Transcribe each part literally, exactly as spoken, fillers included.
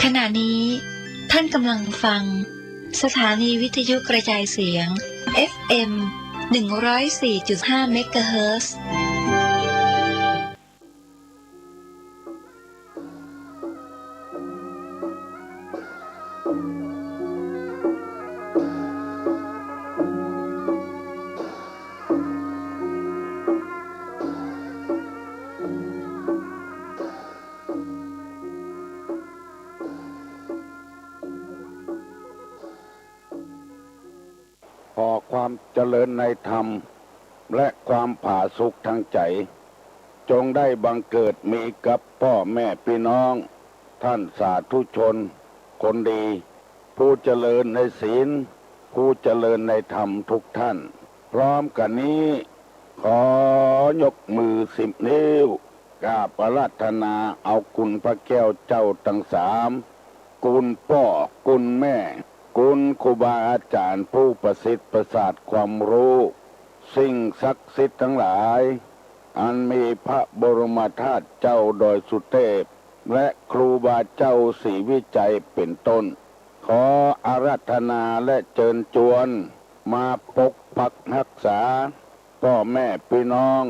ขณะนี้ท่านกำลังฟังสถานีวิทยุกระจายเสียง เอฟเอ็ม หนึ่งร้อยสี่จุดห้า เมกะเฮิรตซ์ ขอความเจริญในธรรม และความผาสุกทางใจ๋ จงได้บังเกิดมีกับป้อแม่ปี้น้อง ท่านสาธุชนคนดี ผู้เจริญในศีล ผู้เจริญในธรรมทุกท่าน พร้อมกั๋นนี้ ขอยกมือสิบนิ้ว กราบอาราธนาเอาคุณพระแก้วเจ้าตังสาม คุณป้อ คุณแม่ คุณครูบาอาจ๋ารย์ผู้ประสิทธิ์ประสาทความฮู้ สิ่งศักดิ์สิทธิ์ตังหลาย อันมีพระบรมธาตุเจ้าดอยสุเตพ และครูบาเจ้าศรีวิชัยเป๋นต้น ขออาราธนาและเจิญจวน มาปกปักฮักษา ป้อแม่ปี้น้อง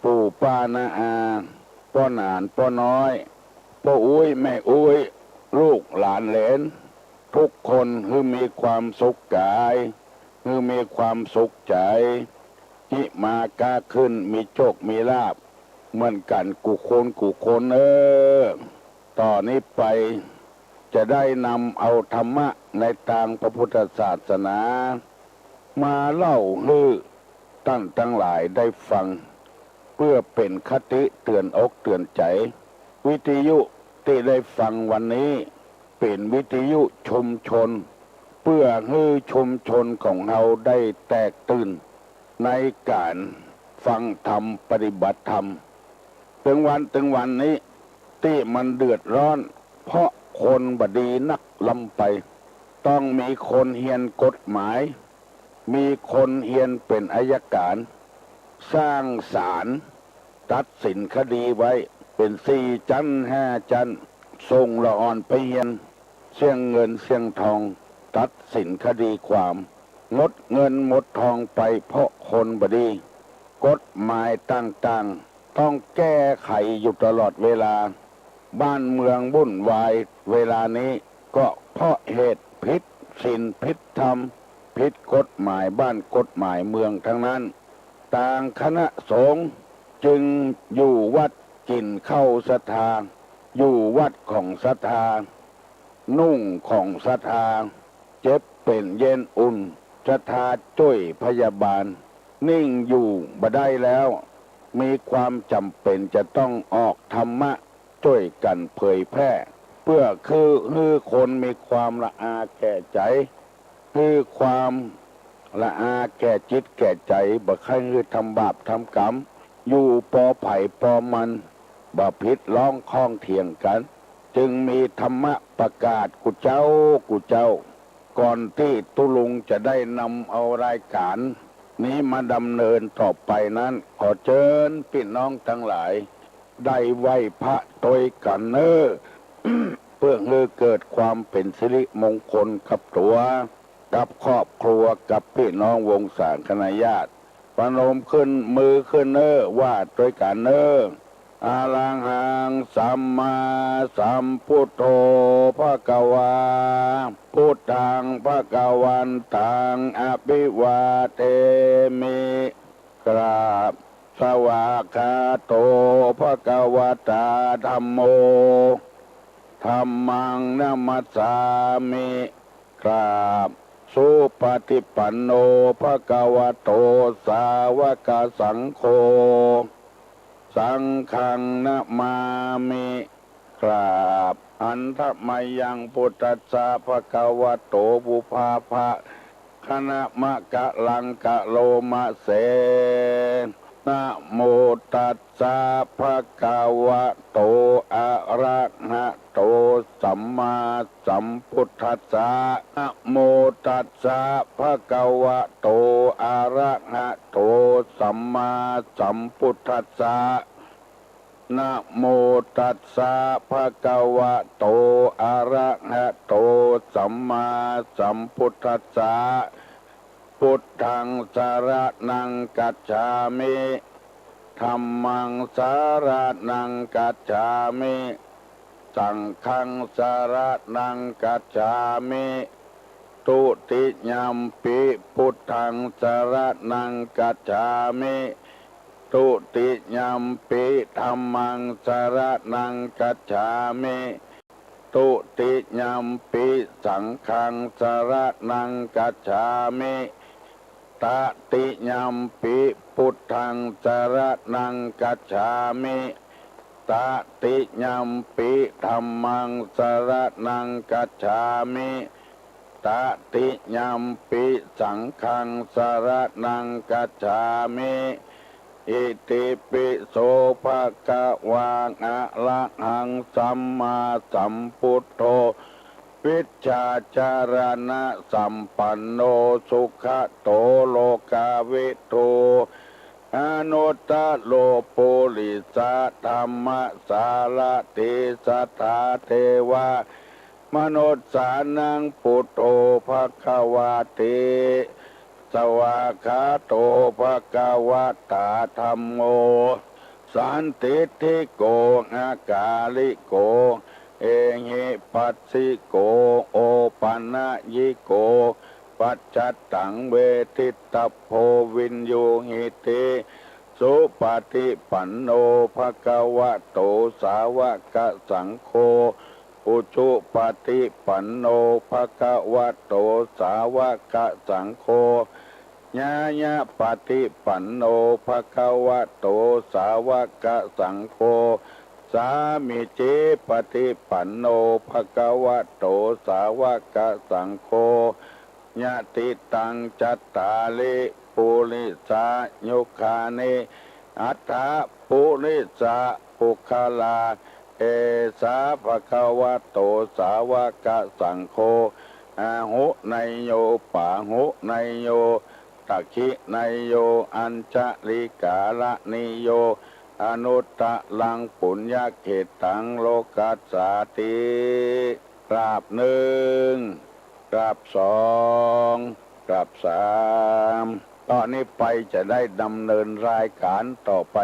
ปู่ป้าน้าอา ป้อหนานป้อน้อย ป้ออุ๊ยแม่อุ๊ย ลูกหลานเหลน ทุกคนหื้อมีความสุขก๋าย หื้อมีความสุขใจ๋ ฮิมาก๊าขึ้น มีโชคมีลาภ เหมือนกั๋นกู้คนกู้คนเน่อ ต่อนี้ไป จะได้นำเอาธรรมะในตางพระพุทธศาสนา มาเล่าหื้อต้านตังหลายได้ฟัง เปื้อเป๋นคติเตื๋อนอกเตื๋อนใจ๋ วิทยุตี้ได้ฟังวันนี้ เป๋นวิทยุชุมชน เปื้อหื้อชุมชนของเฮาได้แตกตื่น ในก๋านฟังธรรมปฏิบัติธรรม เถิงวันเถิงวันนี้ ตี้มันเดือดร้อน เพราะคนบ่ดีนักล้ำไป ต้องมีคนเฮียนกฎหมาย มีคนเฮียนเป๋นอัยก๋าร สร้างศาล ตัดสินคดีไว้ เป๋นสี่จั๊นห้าจั๊น ส่งละอ่อนไปเฮียน เสี้ยงเงินเสี้ยงทอง ตัดสินคดีความ หมดเงินหมดทองไปเพราะคนบ่ดี กฎหมายต่างๆ ต้องแก้ไขอยู่ตลอดเวลา บ้านเมืองวุ่นวายเวลานี้ ก็เพราะเหตุผิดศีลผิดธรรม ผิดกฎหมายบ้านกฎหมายเมืองทั้งนั้น ตางคณะสงฆ์จึงอยู่วัดกิ๋นข้าวศรัทธา อยู่วัดของศรัทธา นุ่งของศรัทธา เจ็บเป๋นเย็นอุ่น ศรัทธาจ้วยพยาบาล นิ่งอยู่บ่ได้แล้ว มีความจ๋ำเป๋นจะต้องออกธรรมะ จ้วยกั๋นเผยแพร่ เปื้อคือหื้อคนมีความละอาแก่ใจ๋ หื้อความละอาแก่จิตแก่ใจ๋ บ่ใค่หื้อทำบาปทำก๋รรม อยู่ปอใผปอมัน บ่ผิดร้องข้องเถียงกั๋น จึงมีธรรมะประกาศกู้เจ้ากู้เจ้า ก่อนตี้ตุ๊ลุงจะได้นำเอารายก๋านนี้มาดำเนินต่อไปนั้น ขอเจิญปี้น้องตังหลาย ได้ไหว้พระตวยกั๋นเน่อ เปื้อหื้อเกิดความเป๋นสิริมงคลกับตั๋ว กับครอบครัว กับปี้น้องวงศาคณาญาติ ประนมขึ้น มือขึ้นเน่อ ว่าตวยกั๋นเน่อ อะระหังสัมมาสัมพุทโธ ภะคะวา พุทธัง ภะคะวันตัง อะภิวาเทมิ กราบ สวากขาโต ภะคะวะตา ธัมโม ธัมมัง นะมัสสามิ กราบ สุปฏิปันโน ภะคะวะโต สาวกสังโฆ สังฆัง นะมามิ กราบ หันทะมายัง พุทธัสสะ ภะคะวะโต ปุพพะ คะนะมะกะลัง กะโลมะเส นะโมตัสสะ ภะคะวะโต อะระหะโต สัมมาสัมพุทธัสสะ นะโมตัสสะ ภะคะวะโต อะระหะโต สัมมาสัมพุทธัสสะ นะโมตัสสะ ภะคะวะโต อะระหะโต สัมมาสัมพุทธัสสะ Buddhaṃ saraṇaṃ gacchāmi. Dhammaṃ saraṇaṃ gacchāmi. Saṅghaṃ saraṇaṃ gacchāmi. Dutiyampi buddhaṃ saraṇaṃ gacchāmi. Dutiyampi dhammaṃ saraṇaṃ gacchāmi. Dutiyampi saṅghaṃ saraṇaṃ gacchāmi. Tatiyampi buddhaṃ saraṇaṃ gacchāmi. Tatiyampi dhammaṃ saraṇaṃ gacchāmi. Tatiyampi saṅghaṃ saraṇaṃ gacchāmi. Itipi so bhagavā arahaṃ sammāsambuddho vijjācaraṇasampanno sugato lokavidū anuttaro purisadammasārathi satthā devamanussānaṃ buddho bhagavāti. Svākkhāto bhagavatā dhammo sandiṭṭhiko akāliko ehipassiko opanayiko paccattaṃ veditabbo viññūhīti. Supaṭipanno bhagavato sāvakasaṅgho, ujupaṭipanno bhagavato sāvakasaṅgho, ñāyapaṭipanno bhagavato sāvakasaṅgho, sāmīcipaṭipanno bhagavato sāvakasaṅgho, yadidaṃ cattāri purisayugāni aṭṭha purisapuggalā, esa bhagavato sāvakasaṅgho, āhuneyyo pāhuneyyo dakkhiṇeyyo añjalikaraṇīyo anuttaraṃ puññakkhettaṃ lokassāti. กราบหนึ่ง กราบสอง กราบสาม ต่อนี้ไปจะได้ดำเนินรายการต่อไป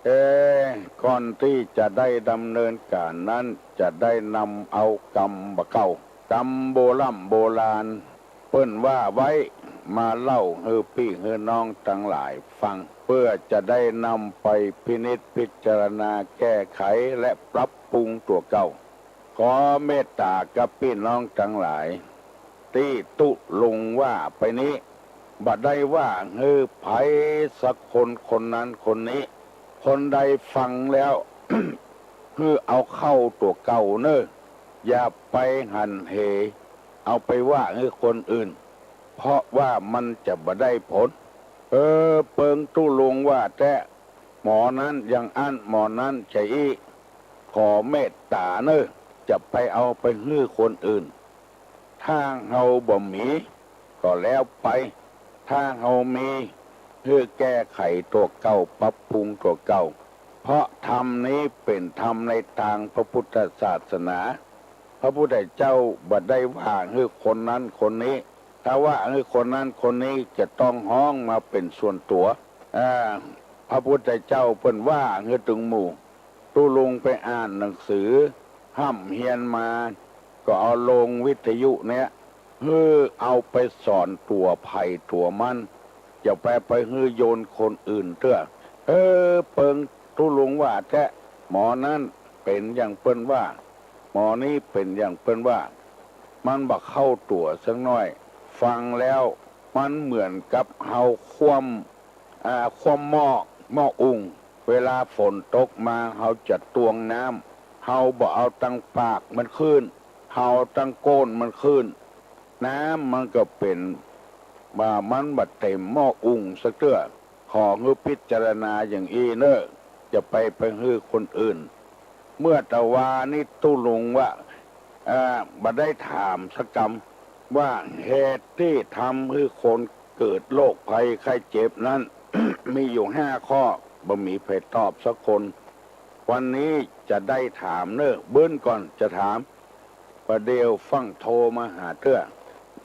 เอ๊ะ ก่อนตี้จะได้ดำเนินการนั้น จะได้นำเอากำบ่าเก่า กำโบร่ำโบราณ เปิ้นว่าไว้ มาเล่าหื้อปี้หื้อน้องตังหลายฟัง เปื้อจะได้นำไปพินิจพิจารณาแก้ไขและปรับปรุงตั๋วเก่า ขอเมตตากับปี้น้องตังหลาย ตี้ตุ๊ลุงว่าไปนี้ บ่ได้ว่าหื้อใผสักคน คนนั้นคนนี้ คนใดฟังแล้ว หื้อเอาเข้าตั๋วเก่าเน่อ อย่าไปหันเห เอาไปว่าหื้อคนอื่น เพราะว่ามันจะบ่ได้ผล เออ เปิงตุ๊ลุงว่าแต๊ หมอนั้นอย่างอั้น หมอนั้นจะอี้ ขอเมตตาเน่อ จะไปเอาไปหื้อคนอื่น ถ้าเฮาบ่มีก็แล้วไป ถ้าเฮามี หื้อแก้ไขตั๋วเก่า ปรับปรุงตั๋วเก่า เพราะธรรมนี้เป๋นธรรมในตางพระพุทธศาสนา พระพุทธเจ้าบ่ได้ว่าหื้อคนนั้นคนนี้ ถ้าว่าหื้อคนนั้นคนนี้จะต้องฮ้องมาเป๋นส่วนตั๋ว อ่า พระพุทธเจ้าเปิ้นว่าหื้อตึงหมู่ ตุ๊ลุงไปอ่านหนังสือ ฮ่ำเฮียนมา ก็เอาลงวิทยุเนี้ย หื้อเอาไปสอนตั๋วใผตั๋วมัน อย่าไป ไปหื้อโยนคนอื่นเตื้อ เออ เปิงตุ๊ลุงว่าแต๊ หมอนั้นเป๋นอย่างเปิ้นว่า หมอนี้เป๋นอย่างเปิ้นว่า มันบ่เข้าตั๋วสักหน้อย ฟังแล้วมันเหมือนกับเฮาคว่ำ อ่า คว่ำหม้อ หม้ออุ่ง เวลาฝนตกมาเฮาจะตวงน้ำ เฮาบ่เอาตังปากมันขึ้น เฮาเอาตังก้นมันขึ้น น้ำมันก็เป๋น ว่ามันบ่เต็มหม้ออุ่งสักเตื้อ ขอหื้อพิจารณาอย่างอี้เน่อ อย่าไป ไปหื้อคนอื่น เมื่อตะวานี้ตุ๊ลุงว่า เอ่อ บ่ได้ถามสักกำ ว่าเหตุตี้ทำหื้อคนเกิดโรคภัยไข้เจ็บนั้น มีอยู่ห้าข้อ บ่มีใผตอบสักคน วันนี้จะได้ถามเน่อ เบื้องก่อนจะถาม ประเดี๋ยวฟั่งโทรมาหาเตื้อ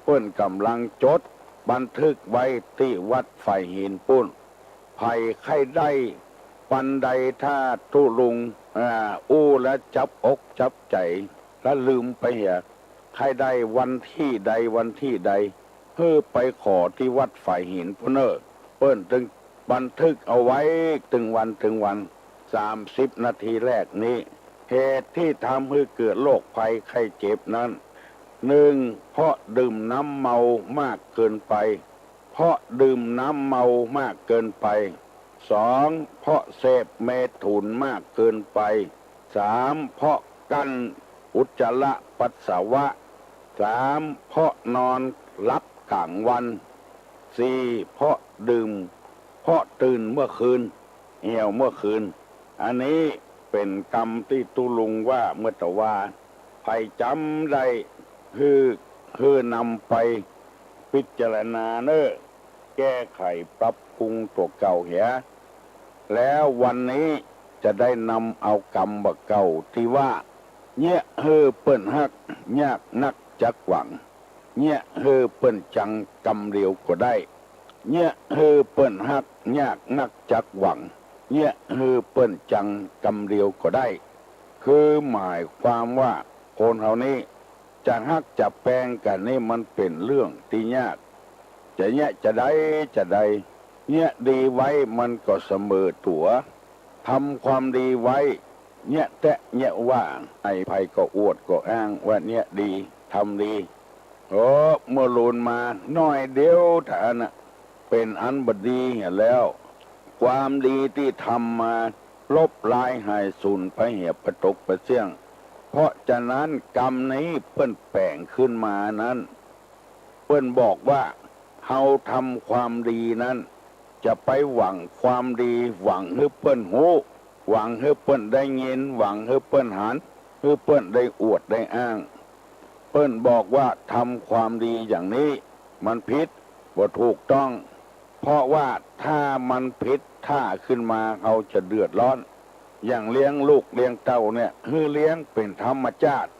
เปิ้นก่ำลังจดบันทึกไว้ตี้วัดฝายหินปู้น ใผใค่ได้ปันใด ถ้าตุ๊ลุง อ่า อู้แล้วจับอกจับใจ๋ แล้วลืมไปเหีย ใค่ได้วันตี้ใดวันตี้ใด หื้อไปขอตี้วัดฝายหินปู้นเน่อ เปิ้นตึงบันทึกเอาไว้ตึงวันตึงวัน สามสิบนาทีแรกนี้ เหตุตี้ทำหื้อเกิดโรคภัยไข้เจ็บนั้น นึ่ง เพราะดื่มน้ำเมามากเกินไป เพราะดื่มน้ำเมามากเกินไป สอง เพราะเสพเมถุนมากเกินไป สาม เพราะกั้นอุจจาระปัสสาวะ สาม เพราะนอนหลับก๋างวัน สี่ เพราะดื่ม เพราะตื่นเมื่อคืน เหี่ยวเมื่อคืน อันนี้เป๋นกำตี้ตุ๊ลุงว่าเมื่อตะวา ใผจ๋ำได้หื้อ หื้อนำไปพิจารณาเน่อ แก้ไขปรับปรุงตั๋วเก่าเหีย แล้ววันนี้จะได้นำเอากำบ่าเก่าตี้ว่า เยียะหื้อเปิ้นฮัก ยากนักจักหวัง เยียะหื้อเปิ้นจังกำเดียวก็ได้ เยียะหื้อเปิ้นฮัก ยากนักจักหวัง เยียะหื้อเปิ้นจังกำเดียวก็ได้ คือหมายความว่าคนเฮานี้ จะฮักจะแปงกั๋นนี่มันเป๋นเรื่องตี้ยาก จะเยียะจาใดจาใด เยียะดีไว้มันก็เสมอตั๋ว ทำความดีไว้ เยียะแต๊เยียะว่า ใผๆ ก็อวดก็อ้างว่าเยียะดี ทำดี โอ้ เมื่อลูนมาหน้อยเดียวเต้าอั้นน่ะ เป๋นอันบ่ดีเหียแล้ว ความดีตี้ทำมา ลบลายหายสูญไปเหีย ปะตกปะเสี้ยง เพราะฉะนั้นกำนี้เปิ้นแป๋งขึ้นมานั้น เปิ้นบอกว่า เฮาทำความดีนั้น จะไปหวังความดี หวังหื้อเปิ้นฮู้ หวังหื้อเปิ้นได้ยิน หวังหื้อเปิ้นหัน หื้อเปิ้นได้อวดได้อ้าง เปิ้นบอกว่าทำความดีอย่างนี้มันผิด บ่ถูกต้อง เพราะว่าถ้ามันผิดท่าขึ้นมา เฮาจะเดือดร้อน อย่างเลี้ยงลูกเลี้ยงเต้าเนี่ย หื้อเลี้ยงเป๋นธรรมจาติ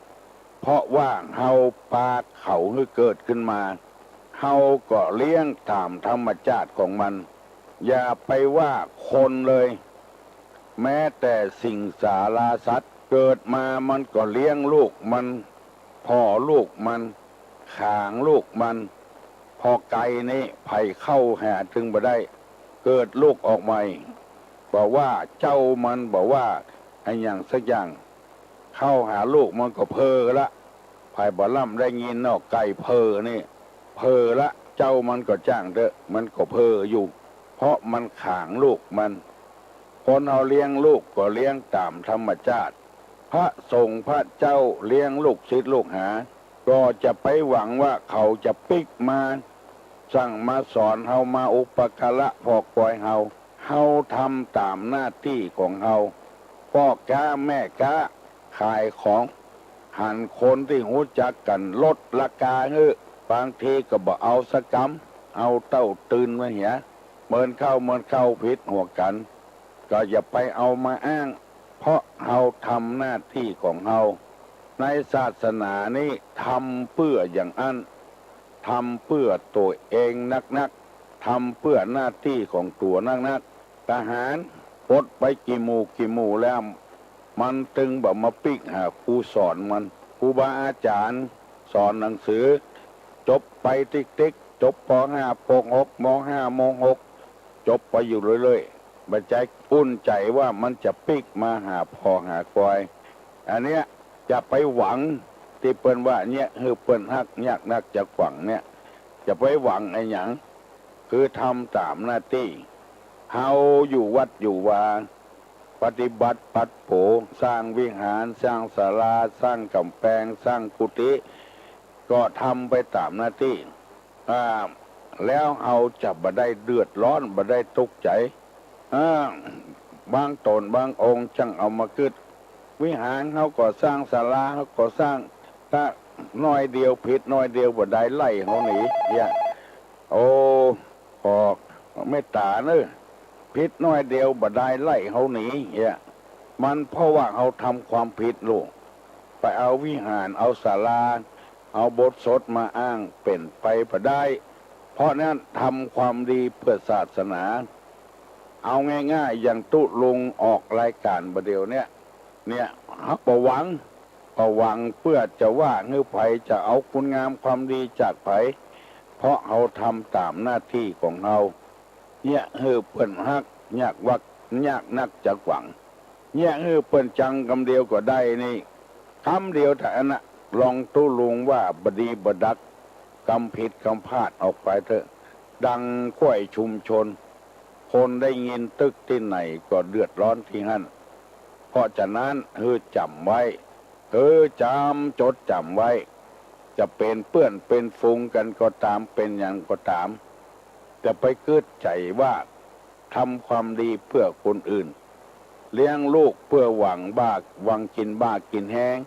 เพราะว่าเฮาปาเขาหื้อเกิดขึ้นมา เฮาก็เลี้ยงต๋ามธรรมจาติของมัน อย่าไปว่าคนเลย แม้แต่สิงสาราสัตว์ เกิดมามันก็เลี้ยงลูกมัน ผ่อลูกมัน ขางลูกมัน ผ่อไก่นี่ใผเข้าหาตึงบ่ได้ เกิดลูกออกใหม่ บ่ว่าเจ้ามัน บ่ว่าอะหยังสักอย่าง เข้าหาลูกมันก็เผ่อละ ใผบ่ล่ำได้ยินเนาะ ไก่เผ่อนี่ เผ่อละ เจ้ามันก็จ้างเต๊อะ มันก็เผ่ออยู่ เพราะมันขางลูกมัน คนเฮาเลี้ยงลูกก็เลี้ยงต๋ามธรรมจาติ พระสงฆ์พระเจ้าเลี้ยงลูกศิษย์ลูกหา ก็จะไปหวังว่าเขาจะปิ๊กมาสั่งมาสอนเฮา มาอุปการะผ่อคอยเฮา เฮาทำต๋ามหน้าตี้ของเฮา ป้อก๊าแม่ก๊าขายของ หันคนตี้ฮู้จักกั๋นลดราคาหื้อ บางทีก็บ่เอาสักกำ เอาเต้าตื่นมาเหีย เหมือนเข้าเหมือนเข้าผิดหัวกั๋น ก็อย่าไปเอามาอ้าง เพราะเฮาทำหน้าตี้ของเฮา ในศาสนานี้ทำเปื้ออย่างอั้น ทำเปื้อตั๋วเองนักๆ ทำเปื้อหน้าตี้ของตั๋วนักๆ ทหารปลดไปกี่หมู่กี่หมู่แล้ว มันตึงบ่มาปิ๊กหาครูสอนมัน ครูบาอาจ๋ารย์สอนหนังสือ จบไปติ๊กๆ จบ ป.ห้า ป.หก ม.ห้า ม.หก จบไปอยู่เรื่อยๆ บ่ใจ้อุ่นใจ๋ว่ามันจะปิ๊กมาหาผ่อหาคอย อันเนี้ยจะไปหวังตี้เปิ้นว่าเยียะหื้อเปิ้นฮัก ยากนักจักหวังเนี่ย จะไปหวังอะหยัง คือทำต๋ามหน้าตี้ เฮาอยู่วัดอยู่วา ปฏิบัติปัดโป๋ สร้างวิหาร สร้างศาลา สร้างก๋ำแปง สร้างกุฏิ ก็ทำไปต๋ามหน้าตี้ อ่า แล้วเฮาจะบ่ได้เดือดร้อน บ่ได้ตุ๊กใจ๋ อ่า บางต๋นบางองค์จั้งเอามากึ๊ด วิหารเฮาก็สร้าง ศาลาเฮาก็สร้าง ถ้าหน้อยเดียว ผิดหน้อยเดียวบ่ดายไล่เฮาหนี เนี่ย โอ้ ขอเมตต๋าเน่อ ผิดหน้อยเดียวบ่ดายไล่เฮาหนี เนี่ย มันเพราะว่าเฮาทำความผิดลูก ไปเอาวิหาร เอาศาลา เอาบทสวดมาอ้าง เป๋นไปบ่ได้ เพราะนั้นทำความดีเปื้อศาสนา เอาง่ายๆ อย่างตุ๊ลุงออกรายก๋านบ่าเดี่ยวเนี้ย เนี่ย เฮาบ่หวัง บ่หวังเปื้อจะว่าหื้อใผ จะเอาคุณงามความดีจากใผ เพราะเฮาทำต๋ามหน้าตี้ของเฮา เยียะหื้อเปิ้นฮัก ยากวัก ยากนักจักหวัง เยียะหื้อเปิ้นจังกำเดียวก็ได้นี่ กำเดียวเต้าอั้นนะ ลองตุ๊ลุงว่าบ่ดีบ่ดัก กำผิดกำพลาดออกไปเต๊อะ ดังคว่ำชุมชน คนได้ยินตึกตี้ไหนก็เดือดร้อนตี้หั้น เพราะฉะนั้นหื้อจ๋ำไว้ หื้อจ๋ำ จดจ๋ำไว้ จะเป๋นเปื้อนเป๋นฝูงกั๋นก็ต๋าม เป๋นหยังก็ต๋าม จะไปกึ๊ดใจ๋ว่าทำความดีเปื้อคนอื่น เลี้ยงลูกเปื้อหวังบ้า หวังกิ๋นบ้ากิ๋นแฮง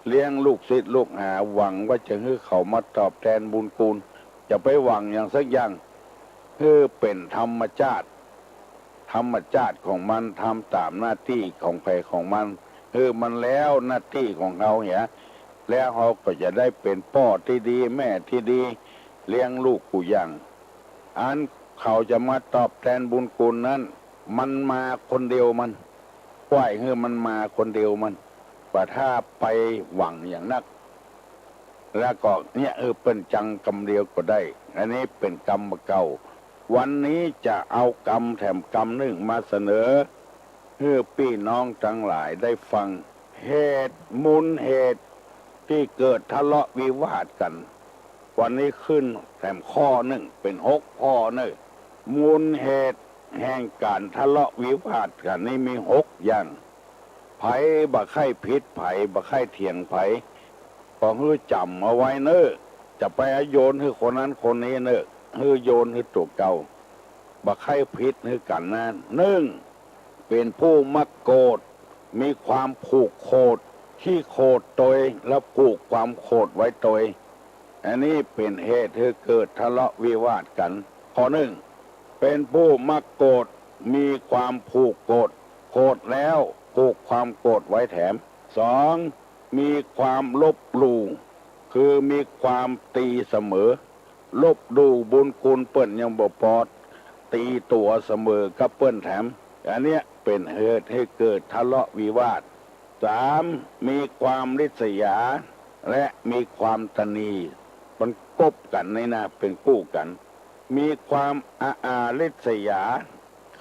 เลี้ยงลูกศิษย์ลูกหาหวังว่าจะหื้อเขามาตอบแตนบุญคุณ จะไปหวังหยังสักอย่าง หื้อเป๋นธรรมชาติ ธรรมชาติของมัน ทำต๋ามหน้าตี้ของใผของมัน หื้อมันแล้วหน้าตี้ของเฮาเหีย แล้วเฮาก็จะได้เป๋นป้อตี้ดี แม่ตี้ดี เลี้ยงลูกกู้อย่าง อันเขาจะมาตอบแตนบุญคุณนั้น มันมาคนเดียวมัน ปล่อยหื้อมันมาคนเดียวมัน บ่ถ้าไปหวังอย่างนัก แล้วก็เนี่ย เออ เปิ้นจังกำเดียวก็ได้ อันนี้เป๋นกำบ่าเก่า วันนี้จะเอากำแถมกำนึ่งมาเสนอ หื้อปี้น้องตังหลายได้ฟัง เหตุ มูลเหตุตี้เกิดทะเลาะวิวาทกั๋น วันนี้ขึ้นแถมข้อนึ่ง เป๋นหกข้อเน่อ มูลเหตุแห่งก๋านทะเลาะวิวาทกั๋นนี้มีหกอย่าง ใผบ่ใค่ผิดใผ บ่ใค่เถียงใผ ก็หื้อจ๋ำเอาไว้เน่อ จะไปโยนหื้อคนนั้นคนนี้เน่อ หื้อโยนหื้อตั๋วเก่า บ่ใค่ผิดหื้อกั๋นนั้น นึ่ง เป๋นผู้มักโกรธ มีความผูกโขด ขี้โขดตวย แล้วผูกความโขดไว้ตวย อันนี้เป๋นเหตุหื้อเกิดทะเลาะวิวาทกั๋น ข้อนึ่ง เป๋นผู้มักโกรธ มีความผูกโขด โขดแล้วผูกความโขดไว้แถม สอง มีความลบหลู่ คือมีความตี๋เสมอ ลบหลู่บุญคุณเปิ้นยังบ่ปอด ตี๋ตั๋วเสมอกับเปิ้นแถม อันเนี้ยเป๋นเหตุหื้อเกิดทะเลาะวิวาท สาม มีความริษยา และมีความตะหนี มันกบกั๋นนี่นะ เป๋นกู้กั๋น มีความอะอาริษยา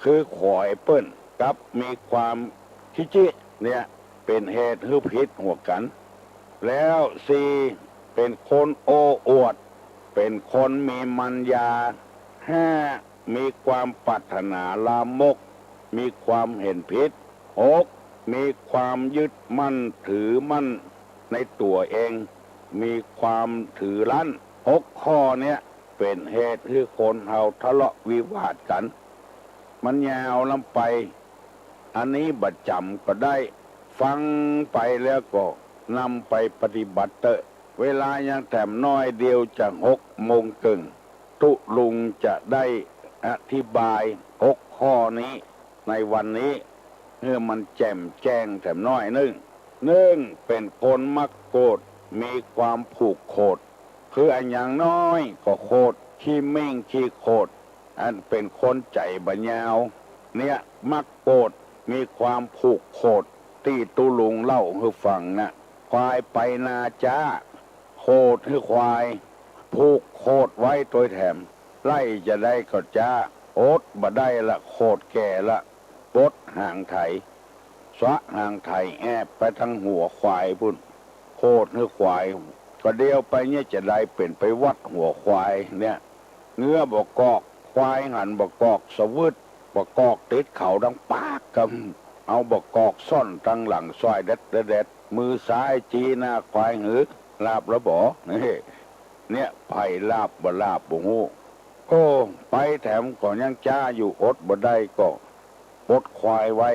คือขวายเปิ้น กับมีความขี้จิ เนี่ย เป๋นเหตุหื้อผิดหัวกั๋น แล้วสี่ เป๋นคนโอ้อวด เป๋นคนมีมัญญา ห้า มีความปรารถนาลามก มีความเห็นผิด หก มีความยึดมั่นถือมั่นในตั๋วเอง มีความถือรั้น หกข้อเนี้ยเป๋นเหตุหื้อคนเฮาทะเลาะวิวาทกั๋น มันยาวล้ำไป อันนี้บ่จ๋ำก็ได้ ฟังไปแล้วก็นำไปปฏิบัติเต๊อะ เวลายังแถมน้อยเดียว จะหกโมงเกิ่ง ตุ๊ลุงจะได้อธิบายหกข้อนี้ในวันนี้ หื้อมันแจ่มแจ้งแถมน้อยนึ่ง นึ่ง เป๋นคนมักโขด มีความผูกโขด คืออะหยังน้อยก็โขด ขี้เม่งขี้โขด อันเป๋นคนใจ๋บ่ายาว เนี่ย มักโขด มีความผูกโขด ตี้ตุ๊ลุงเล่าหื้อฟังนะ ควายไปนาจ๊า โขดหื้อควาย ผูกโขดไว้ตวยแถม ไล่จะใดก็จ๊า อดบ่ได้ละ โขดแก่ละ ปดหางไถ สวะหางไถแอบไปตางหัวควายปู้น โขดหื้อควาย ก็เดียวไปเนี่ยจะใดเป๋นไปวัดหัวควายเนี่ย เงื้อบ่ากอก ควายหันบ่ากอก สะวึดบ่ากอก ติดเขาดังป๊ากกำ เอาบ่ากอกซ่อนตางหลังซ้ายแดดแดด มือซ้ายจี๊หน้าควาย หือ หลาบแล้วบ่ เนี่ย ไผหลาบบ่หลาบบ่ฮู้ โอ้ ไปแถมก็ยังจ๊าอยู่ อดบ่ได้ก็ปดควายไว้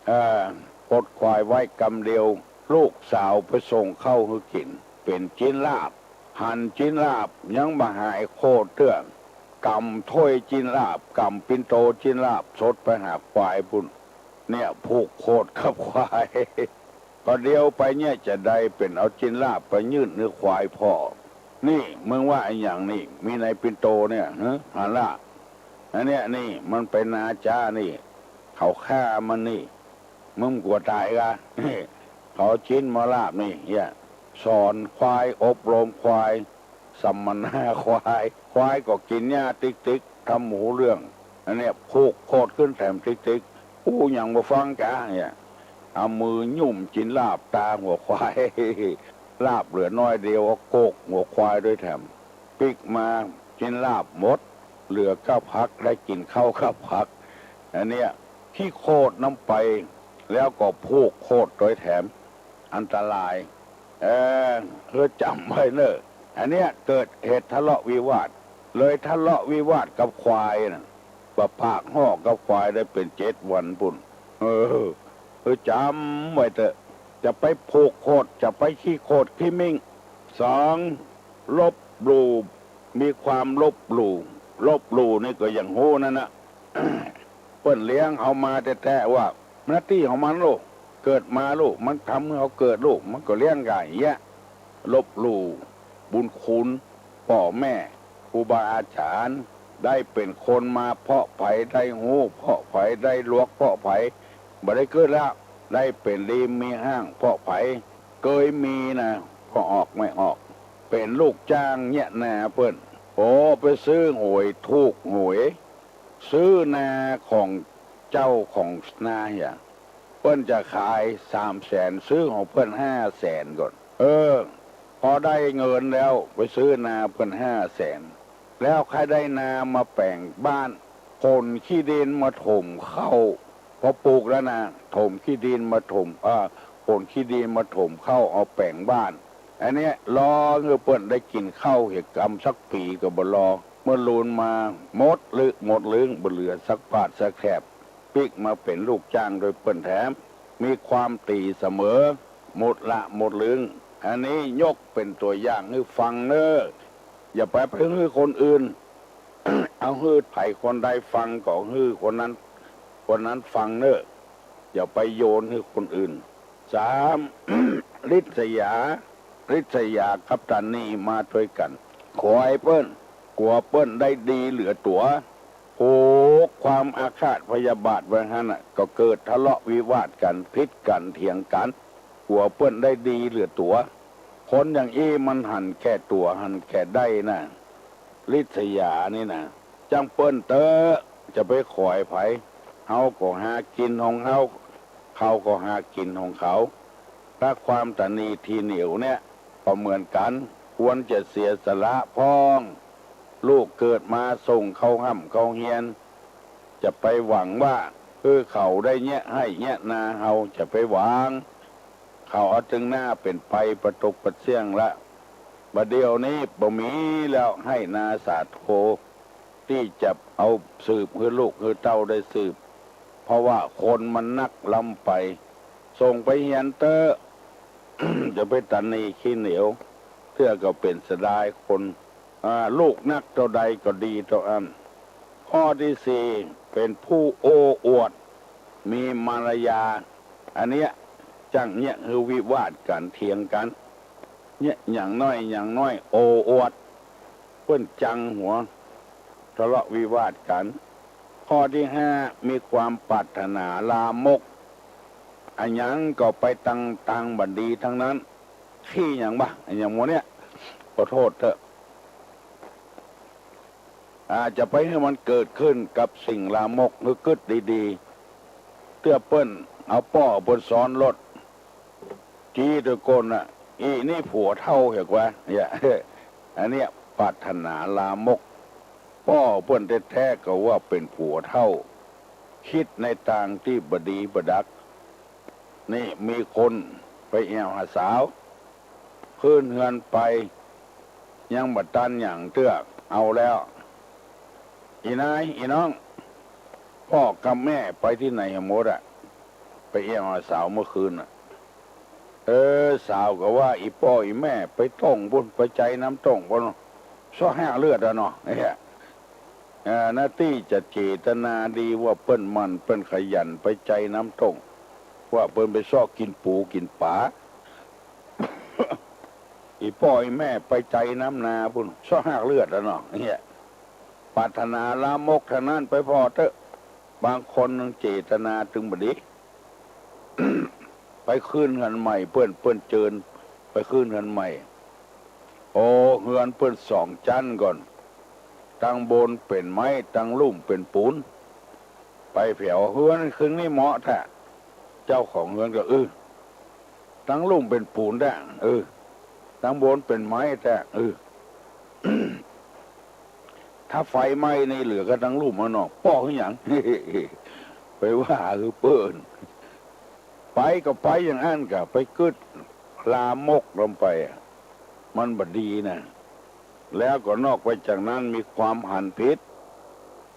เอ่อ ปดควายไว้กำเดียว ลูกสาวไปส่งข้าวหื้อกิ๋น เป๋นจิ๊นลาบ หันจิ๊นลาบยังบ่หายโขดเตื้อ ก๋ำถ้วยจิ๊นลาบ ก๋ำปิ่นโตจิ๊นลาบ สดไปหาควายปู้น เนี่ยผูกโขดกับควาย ก็เดียวไปเนี่ยจะได้เป๋นเอาจิ๊นลาบไปยื่นหื้อควายผ่อ นี่มึงว่าอะหยังนี่ มีในปิ่นโตเนี่ย ฮะ หันละ อันเนี้ยนี่มันเป๋นนาจ๋านี่ เขาฆ่ามันนี่ มึงกั๋วต๋ายกา เขาเอาจิ๊นมาลาบนี่ เนี่ย สอนควาย อบรมควาย สัมมนาควาย ควายก็กิ๋นหญ้าติ๊กๆ ทำบ่ฮู้เรื่อง อันเนี้ยผูกโขดขึ้นแถมติ๊กๆ อู้หยังบ่ฟังกา เนี่ย เอามือหยุ่มจิ๊นลาบตาหัวควาย ลาบเหลือน้อยเดียว ก็โกกหัวควายด้วยแถม ปิ๊กมาจิ๊นลาบหมด เหลือก้าผัก ได้กิ๋นข้าวก้าผัก อันเนี้ยขี้โขดนำไป แล้วก็ผูกโขดด้วยแถม อันตราย เออ หื้อจ๋ำไว้เน่อ อันเนี้ยเกิดเหตุทะเลาะวิวาท เลยทะเลาะวิวาทกับควายน่ะ บ่ปากฮ้อกับควายได้เป๋นเจ็ดวันปุ้น เออ หื้อจ๋ำไว้เต๊อะ จะไปผูกโขด จะไปขี้โขดขี้มิ่ง สอง ลบหลู่ มีความลบหลู่ ลบหลู่นี่ก็อย่างฮู้นั่นนะ เปิ้นเลี้ยงเฮามาแต๊ๆ ว่าหน้าตี้ของมันลูก เกิดมาลูก มันทำหื้อเฮาเกิดลูก มันก็เลี้ยงก๋านเยียะ ลบหลู่บุญคุณป้อแม่ ครูบาอาจ๋ารย์ ได้เป๋นคนมาเพราะใผ ได้ฮู้เพราะใผ ได้หลวกเพราะใผ บ่ได้เกิดแล้ว ได้เป๋นดีมีฮ้างเพราะใผ เกยมีนะ ก็ออกไม่ออก เป๋นลูกจ้างเยียะนาเปิ้น โอ้ ไปซื้อหวยถูกหวย ซื้อนาของเจ้าของนาเหีย เปิ้นจะขายสามแสน ซื้อของเปิ้นห้าแสนก่อน เออ พอได้เงินแล้วไปซื้อนาเปิ้นห้าแสน แล้วใค่ได้นามาแป๋งบ้าน ขนขี้ดินมาถมเข้า พอปลูกแล้วนะ ถมขี้ดินมาถม เอ่อ ขนขี้ดินมาถมเข้าเอาแป๋งบ้าน อันเนี้ยรอหื้อเปิ้นได้กิ๋นข้าวเหียกำสักปี๋ก็บ่รอ เมื่อลูนมาหมดลึ หมดลึง บ่เหลือสักบาทสักแถบ ปิ๊กมาเป๋นลูกจ้างโดยเปิ้นแถม มีความตี๋เสมอ หมดละหมดลึง อันนี้ยกเป๋นตั๋วอย่างหื้อฟังเน่อ อย่าไป ไปหื้อคนอื่น เอาหื้อใผคนใดฟังก็หื้อคนนั้น คนนั้นฟังเน่อ อย่าไปโยนหื้อคนอื่น สาม ริษยา ริษยากับตะหนี่มาตวยกั๋น ขวยเปิ้น กั๋วเปิ้นได้ดีเหลือตั๋ว ผูกความอาฆาตพยาบาทไว้หั้นน่ะ ก็เกิดทะเลาะวิวาทกั๋น ผิดกั๋น เถียงกั๋น กั๋วเปิ้นได้ดีเหลือตั๋ว คนอย่างอี้มันหันแก่ตั๋ว หันแก่ได้นะ ริษยานี่นะ จั้งเปิ้นเต๊อะ จะไปขวยใผ เฮาก็หากิ๋นของเฮา เขาก็หากิ๋นของเขา ถ้าความตะหนี่ทีเหนียวเนี่ย ก็เหมือนกั๋น ควรจะเสียสละพ่อง ลูกเกิดมาส่งเข้าฮ่ำเข้าเฮียน จะไปหวังว่า เออ เขาได้เยียะไฮ่เยียะนา เฮาจะไปหวัง เขาเอาตึงหน้าเป๋นไปประตกประเสี้ยงละ บ่าเดี่ยวนี้บ่มีแล้วไฮ่นาสาโท ตี้จะเอาสืบหื้อลูกหื้อเต้าได้สืบ เพราะว่าคนมันนักล้ำไป ส่งไปเฮียนเต๊อะ จะไปตะหนี่ขี้เหนียว เตื้อก็เป๋นเสียดายคน อ่า ลูกนักเต้าใดก็ดีเต้าอั้น ข้อตี้สี่ เป๋นผู้โอ้อวด มีมารยา อันเนี้ยจั้งเยียะหื้อวิวาทกั๋น เถียงกั๋น เยียะหยังน้อยหยังน้อย โอ้อวด เปิ้นจังหัว ทะเลาะวิวาทกั๋น ข้อตี้ห้า มีความปรารถนาลามก อะหยังก็ไปตางๆ บ่ดีตังนั้น ขี้หยังวะ อะหยังหมู่เนี้ย ขอโต้ษเต๊อะ อาจจะไปหื้อมันเกิดขึ้นกับสิ่งลามก หื้อกึ๊ดดีๆ เตื้อเปิ้นเอาป้อเปิ้นซ้อนรถ จี๊ตะโกนน่ะ อี่นี่ผัวเฒ่าเหียกว่า เนี่ย อันเนี้ยปรารถนาลามก ป้อเปิ้นแต๊ๆ ก็ว่าเป๋นผัวเฒ่า กึ๊ดในตางตี้บ่ดีบ่ดัก นี่มีคนไปแอ่วหาสาว คืนเฮือนไป ยังบ่ตันหยังเตื้อ เอาแล้ว อี่นาย อี่น้อง ป้อกับแม่ไปตี้ไหนหมดอะ ไปแอ่วหาสาวเมื่อคืนน่ะ เออ สาวก็ว่าอี่ป้ออี่แม่ไปต้งปุ้น ไปใจ๊น้ำต้งปุ้น ซอกหาเลือดอะเนาะ เนี่ย อ่า นาตี้จะเจตนาดีว่าเปิ้นหมั่นเปิ้นขยันไปไจน้ำต้ง ว่าเปิ้นไปเซาะกิ๋นปูกิ๋นป๋า อี่ป้ออี่แม่ไปไจน้ำนาปู้น เซาะฮากเลือดอะเนาะ เนี่ย ปรารถนาลามกเต้านั้นไปผ่อเต๊อะ บางคนเจตนาตึงบ่ดี ไปคืนเฮือนใหม่เปิ้น เปิ้นเจิญไปคืนเฮือนใหม่ โอ้ เฮือนเปิ้นสองจั๊นก่อน ตังบนเป๋นไม้ ตังลุ่มเป๋นปูน ไปแผวเฮือนคืนนี้เหมาะแต๊ เจ้าของเฮือนก็ เออ ตังลุ่มเป๋นปูนแต๊ เออ ตังบนเป๋นไม้แต๊ เออ ถ้าไฟไหม้นี่เหลือก็ตังลุ่มอะเนาะ ป้อหื้อหยัง ไปว่าหื้อเปิ้น ไปก็ไปอย่างอั้นกะ ไปกึ๊ดลามกลงไปอะ มันบ่ดีนะ แล้วก็นอกไปจากนั้นมีความหันผิด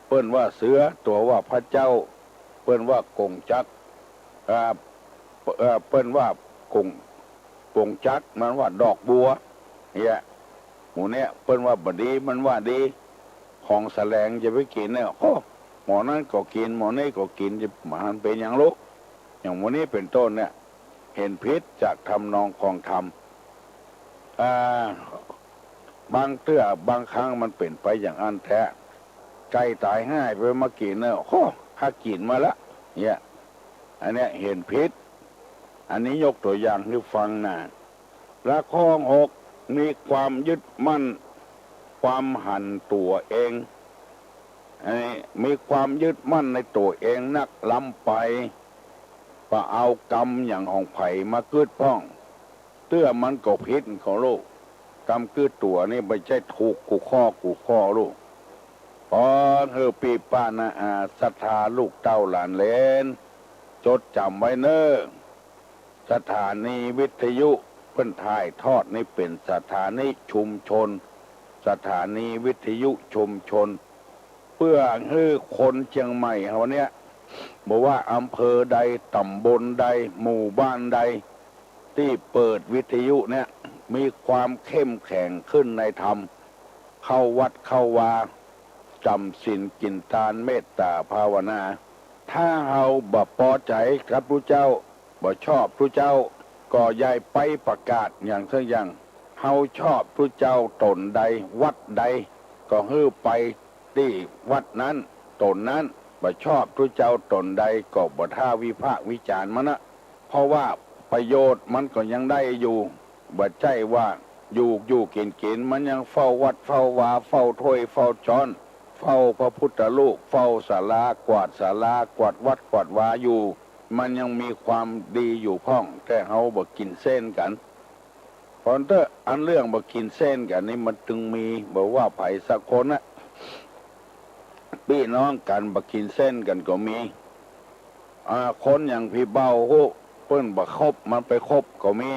เปิ้นว่าเสือ ตั๋วว่าพระเจ้า เปิ้นว่ากงจักร อ่า เอ่อ เปิ้นว่ากง กงจักร มันว่าดอกบัว เนี่ย หมู่เนี่ย เปิ้นว่าบ่ดี มันว่าดี ของแสลงจะไปกิ๋นเนี่ย โอ้ หมอนั้นก็กิ๋น หมอนี้ก็กิ๋น จะมันเป๋นหยังลูก อย่างหมู่นี้เป๋นต้นเนี่ย หันผิดจากทำนองครองธรรม อ่า บางเตื้อบางครั้งมันเป๋นไปอย่างอั้นแต๊ ไก่ต๋ายฮ้ายไปมากิ๋นเน่อ โอ้ หากิ๋นมาละ เนี่ย อันเนี้ยหันผิด อันนี้ยกตั๋วอย่างหื้อฟังนะ และข้อหก มีความยึดมั่น ความหันตั๋วเอง ไอ้ มีความยึดมั่นในตั๋วเองนักล้ำไป บ่เอากำอย่างของใผมากึ๊ดพ่อง เตื้อมันก็ผิดของลูก กำกึ๊ดตั๋วนี่บ่ใจ้ถูกกู้ข้อกู้ข้อลูก ขอหื้อปี้ป้าน้าอาศรัทธาลูกเต้าหลานเหลน จดจ๋ำไว้เน่อ สถานีวิทยุเปิ้นถ่ายทอดนี่เป๋นสถานีชุมชน สถานีวิทยุชุมชน เปื้อหื้อคนเจียงใหม่เฮาเนี่ย บ่ว่าอำเภอใด ต๋ำบลใด หมู่บ้านใด ตี้เปิดวิทยุเนี่ย มีความเข้มแข็งขึ้นในธรรม เข้าวัดเข้าวา จ๋ำศีลกิ๋นตาน เมตต๋าภาวนา ถ้าเฮาบ่ปอใจ๋กับตุ๊เจ้า บ่ชอบตุ๊เจ้า ก็อย่าไปประกาศอย่างเสี้ยอย่าง เฮาชอบตุ๊เจ้าต๋นใด วัดใด ก็หื้อไปตี้วัดนั้นต๋นนั้น บ่ชอบตุ๊เจ้าต๋นใด ก็บ่ท้าวิพากษ์วิจารณ์มันนะ เพราะว่าประโยชน์มันก็ยังได้อยู่ บ่ใจ้ว่าอยู่อยู่กิ๋นกิ๋น มันยังเฝ้าวัดเฝ้าวา เฝ้าถ้วยเฝ้าจ๊อน เฝ้าพระพุทธรูป เฝ้าศาลา กวาดศาลา กวาดวัดกวาดวาอยู่ มันยังมีความดีอยู่พ่อง แต่เฮาบ่กิ๋นเส้นกั๋น เพราะเต๊อะ อันเรื่องบ่กิ๋นเส้นกั๋นนี่มันตึงมี บ่ว่าใผสักคนนะ ปี้น้องกั๋นบ่กิ๋นเส้นกั๋นก็มี อ่า คนอย่างพี่เบาฮู้ เปิ้นบ่คบ มันไปคบก็มี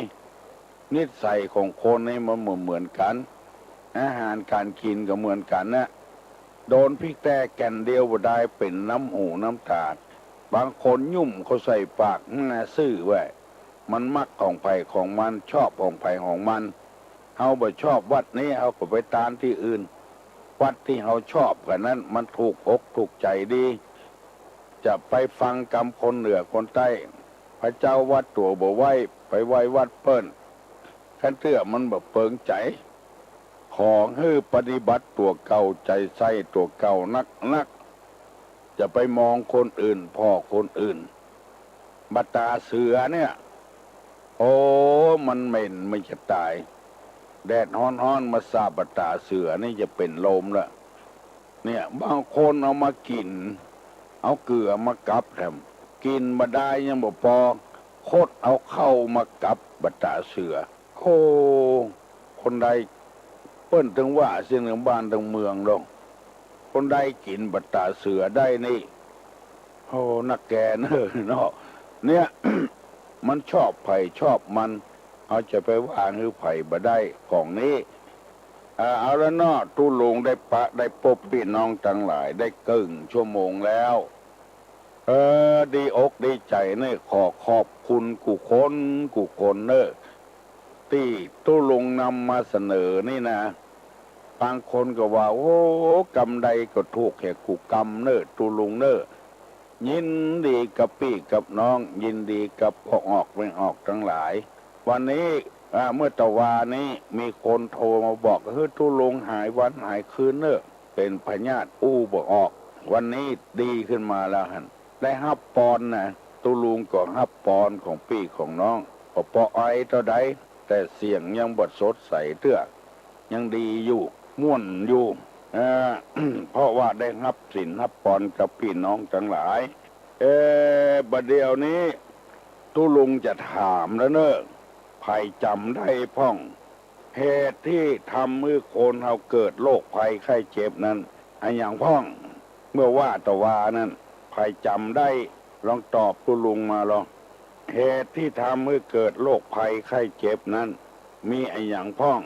นิสัยของคนนี่มันบ่เหมือนกั๋น อาหารก๋านกิ๋นก็เหมือนกั๋นนะ โดนพิกแต๊แก่นเดียวบ่ได้ เป๋นน้ำหูน้ำต๋า บางคนยุ่มเข้าใส่ปาก หน้าซื่อไว้ มันมักของใผของมัน ชอบของใผของมัน เฮาบ่ชอบวัดนี้ เฮาก็ไปตานตี้อื่น วัดตี้เฮาชอบกั๋นนั้น มันถูกอกถูกใจ๋ดี จะไปฟังกำคนเหนือคนใต้ พระเจ้าวัดตั๋วบ่ไหว้ ไปไหว้วัดเปิ้น คันเตื้อมันบ่เปิงใจ๋ ขอหื้อปฏิบัติตั๋วเก่า ใจ๋ใส่ตั๋วเก่านักๆ จะไปมองคนอื่น ผ่อคนอื่น บ่าต๋าเสือเนี่ย โอ้ มันเหม็น มันจะต๋าย แดดฮ้อนๆ มาสาบบ่าต๋าเสือนี่จะเป๋นลมละ เนี่ย บางคนเอามากิ๋น เอาเกลือมากับแถม กิ๋นบ่ได้ยังบ่ปอ คดเอาเข้ามากับบ่าต๋าเสือ โอ้ คนใด เปิ้นตึงว่าเสี้ยงตึงบ้านตึงเมืองดอก คนใดกิ๋นบ่าต๋าเสือได้นี่ โอ้ นักแก่เน่อเนาะ เนี่ย มันชอบใผชอบมัน เฮาจะไปว่าหื้อใผบ่ได้ของนี้ อ่า เอาละเนาะ ตุ๊ลุงได้ปะ ได้ปบปี้น้องตังหลายได้เกิ่งชั่วโมงแล้ว เออ ดีอกดีใจ๋เน่อ ขอขอบคุณกู้คนกู้คนเน่อ ตี้ตุ๊ลุงนำมาเสนอนี่นะ บางคนก็ว่า โอ้ กำใดก็ถูกแก่กู้กำเน่อ ตุ๊ลุงเน่อ ยินดีกับปี้กับน้อง ยินดีกับพ่อออกแม่ออกตังหลาย วันนี้ อ่า เมื่อตะวานี้มีคนโทรมาบอก เฮ้ย ตุ๊ลุงหายวันหายคืนเน่อ เป๋นพยาธิอู้บ่ออก วันนี้ดีขึ้นมาแล้วหั้น ได้ฮับปอนนะ ตุ๊ลุงก็ฮับปอนของปี้ของน้อง ก็ปอไอเต้าใด แต่เสียงยังบ่สดใสเตื้อ ยังดีอยู่ ม่วนอยู่ เอ่อ เพราะว่าได้ฮับศีลฮับปอนกับปี้น้องตังหลาย เอ่อ บ่าเดี่ยวนี้ ตุ๊ลุงจะถามแล้วเน่อ ใผจ๋ำได้พ่อง เหตุตี้ทำหื้อคนเฮาเกิดโรคภัยไข้เจ็บนั้น อะหยังพ่อง เมื่อว่าตะวานั้น ใผจ๋ำได้ ลองตอบตุ๊ลุงมาลอ เหตุตี้ทำหื้อเกิดโรคภัยไข้เจ็บนั้น มีอะหยังพ่อง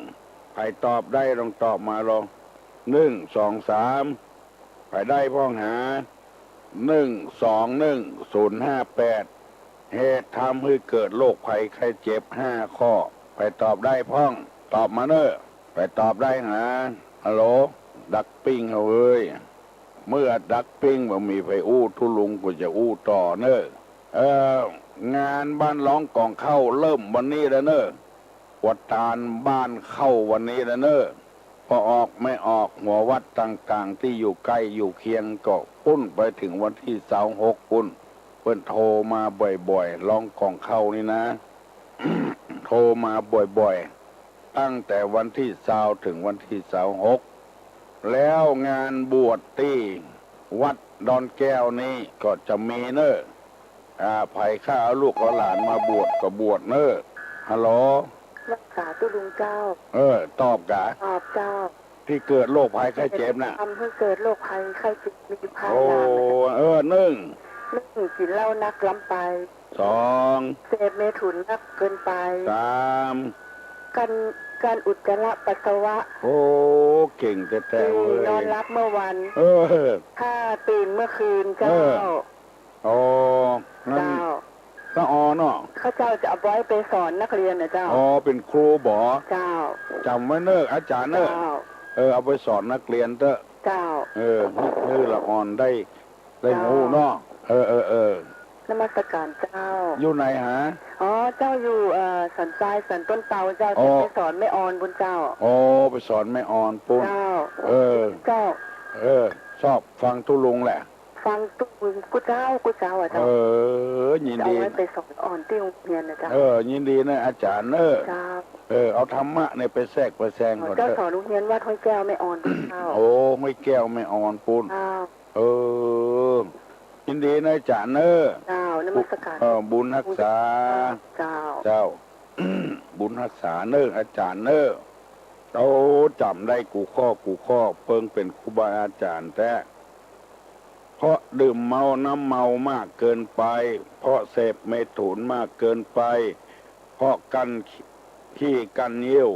ใผตอบได้ลองตอบมาลอ นึ่ง สอง สาม ใผได้พ่องหา นึ่ง สอง นึ่ง ศูนย์ ห้า แปด เหตุทำหื้อเกิดโรคภัยไข้เจ็บห้าข้อ ใผตอบได้พ่อง ตอบมาเน่อ ใผตอบได้หา ฮัลโหล ดักปิ้งเฮาเอ้ย เมื่อดักปิ้งบ่มีใผอู้ ตุ๊ลุงก็จะอู้ต่อเน่อ เอ่อ งานบ้านร้องกองข้าวเริ่มวันนี้แล้วเน่อ อวตารบ้านเข้าวันนี้แล้วเน่อ พ่อออกแม่ออก หัววัดต่างๆ ตี้อยู่ใก้อยู่เคียงก็ปู๊นไปเถิงวันตี้ซาวหกปู๊น เปิ้นโทรมาบ่อยๆ ร้องกองข้าวนี่นะ โทรมาบ่อยๆ ตั้งแต่วันตี้ซาวเถิงวันตี้ซาวหก แล้วงานบวชตี้วัดดอนแก้วนี้ก็จะมีเน่อ อ่า ใผข้าเอาลูกเอาหลานมาบวชก็บวชเน่อ ฮัลโหล รักษาตุ๊ลุงเจ้า เออ ตอบกา ตอบเจ้า ตี้เกิดโรคภัยไข้เจ็บน่ะ ทำหื้อเกิดโรคภัยไข้เจ็บมีอยู่ห้า โอ้ อย่างนะ เออ นึ่ง นึ่ง กิ๋นเหล้านักล้ำไป สอง เสพเมถุนนักเกินไป สาม กั้น กั้นอุจจาระปัสสาวะ โอ้ เก่งแต๊ๆ สี่ เว้ย นอนหลับเมื่อวัน เออ ห้า ตื่นเมื่อคืนเจ้า เออ อ๋อ นั่น เจ้า ละออเนาะ ข้าเจ้าจะเอาไว้ไปสอนนักเรียนนะเจ้า อ๋อ เป๋นครูบ่ เจ้า จ๋ำไว้เน่อ อาจ๋ารย์เน่อ เจ้า เออ เอาไปสอนนักเรียนเต๊อะ เจ้า เออ หื้อ หื้อละอ่อนได้ ได้ฮู้เนาะ เจ้า เออ เออ เออ นมัสการเจ้า อยู่ไหนหา อ๋อ เจ้าอยู่ เอ่อ สันทราย สันต้นเตาเจ้า อ๋อ จะไปสอนแม่ออนปู๊นเจ้า อ๋อ ไปสอนแม่ออนปู๊น เจ้า เออ เจ้า เออ ชอบฟังตุ๊ลุงแหละ ฟังตุ๊ลุงกู้เจ๊ากู้เจ๊าอะเจ้า เออ ยินดี จะเอาไว้ไปสอนอ่อนตี้โฮงเฮียนนะเจ้า เออ ยินดีนะอาจ๋ารย์เน่อ เจ้า เออ เอาธรรมะเนี่ยไปแทรกไปแซงก่อนเต๊อะ เจ้าสอนโฮงเฮียนวัดห้วยแก้วแม่ออนปู๊นเจ้า โอ้ ห้วยแก้วแม่ออนปู๊น เจ้า เออ ยินดีนะอาจ๋ารย์เน่อ เจ้า นมัสการ เออ บุญฮักษา เจ้า เจ้า บุญฮักษาเน่ออาจ๋ารย์เน่อ โอ้ จ๋ำได้กู้ข้อกู้ข้อ เปิงเป๋นครูบาอาจ๋ารย์แต๊ เพราะดื่มเมาน้ำเมามากเกินไป เพราะเสพเมถุนมากเกินไป เพราะกั้นขี้กั้นเยี่ยว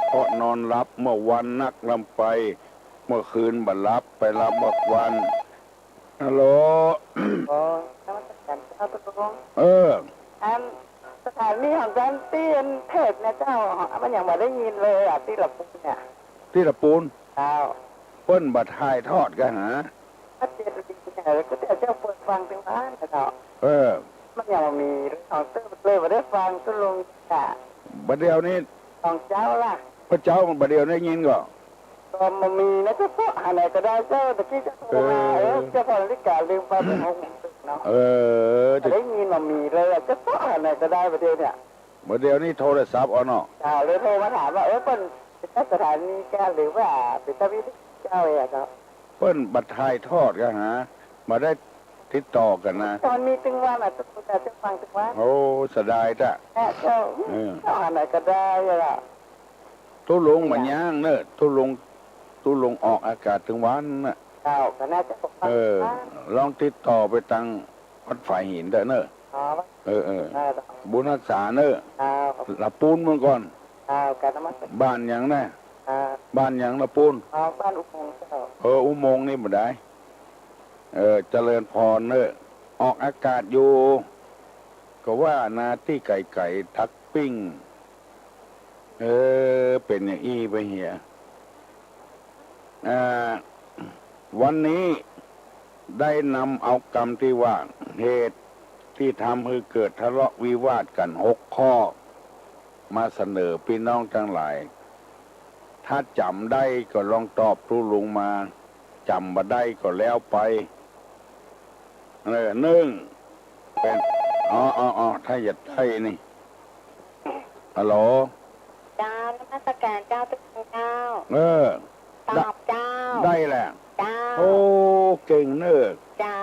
เพราะนอนหลับเมื่อวันนักล้ำไป เมื่อคืนบ่หลับไปล้ำเมื่อวัน ฮัลโหล อ๋อ นมัสการเจ้าตุ๊ลุง เออ อัน สถานีของเจ้าตี้อันเทศน์เนี่ยเจ้า มันยังบ่ได้ยินเลยอะ ตี้ละปูนเนี่ย ตี้ละปูน เจ้า เปิ้นบ่ถ่ายทอดกาหา ก็เจ็ดปีเนี่ย ก็เดี๋ยวเจ้าเปิดฟังตึงวันนะเจ้า เออ มันยังบ่มีของเจ้าเลย บ่ได้ฟังตุ๊ลุงจ้ะ บ่าเดี่ยวนี้ ของเจ้าล่ะ พระเจ้าบ่าเดี่ยวได้ยินก่อ ก็บ่มีนะเจ้า เพราะหาไหนก็ได้เจ้า ตะกี้เจ้าโทรมา เออ เออ เจ้าพ่อนาฬิกาลืมไป เป็นหกโมงครึ่งเนาะ เออ แต่ได้ยินบ่มีเลยอะ เจ้า เพราะหาไหนก็ได้ประเดี๋ยวเนี่ย ประเดี๋ยวนี้โทรศัพท์เอาเนาะ เจ้า เลยโทรมาถามว่า เออ เปิ้นเป็นสถานีการหรือว่าเป็นเจ้าวิทยุเจ้าเองอะเจ้า เปิ้นบ่ถ่ายทอดกาหา บ่ได้ติดต่อกั๋นนะ ตอนมีตึงวันอะ ตุ๊ลุงจะฟังตึงวัน โอ้ เสียดายจ้ะ แม่เจ้า เออ เจ้าหาไหนก็ได้อะ ตุ๊ลุงบ่ย่างเน่อ ตุ๊ลุง ตุ๊ลุงออกอากาศตึงวันน่ะ เจ้า ก็น่าจะปกป้อง เออ นะ ลองติดต่อไปตังวัดฝายหินเต๊อะเน่อ อ๋อ เออ เออ เออ บุญฮักษาเน่อ เจ้า ละปูนเมืองก่อน เจ้า กราบนมัสการ บ้านหยังนะ เจ้า บ้านหยังละปูน อ๋อ บ้านอุโมงค์เจ้า เออ อุโมงค์นี่บ่ได้ เออ เจริญพรเน่อ ออกอากาศอยู่ ก็ว่านาตี้ไก๋ๆ ดักปิ้ง เออ เป๋นอย่างอี้ไปเหีย อ่า วันนี้ได้นำเอากำตี้ว่า เหตุตี้ทำหื้อเกิดทะเลาะวิวาทกั๋นหกข้อ มาเสนอปี้น้องตังหลาย ถ้าจ๋ำได้ก็ลองตอบตุ๊ลุงมา จ๋ำบ่ได้ก็แล้วไป เออ นึ่ง เป๋น อ๋อ อ๋อ อ๋อ ถ้าอยากได้นี่ ฮัลโหล เจ้า นมัสก๋านเจ้า ตุ๊ลุงเจ้า เออ ตอบเจ้า ได้แหละ เจ้า โอ้ เก่งเนอะ เจ้า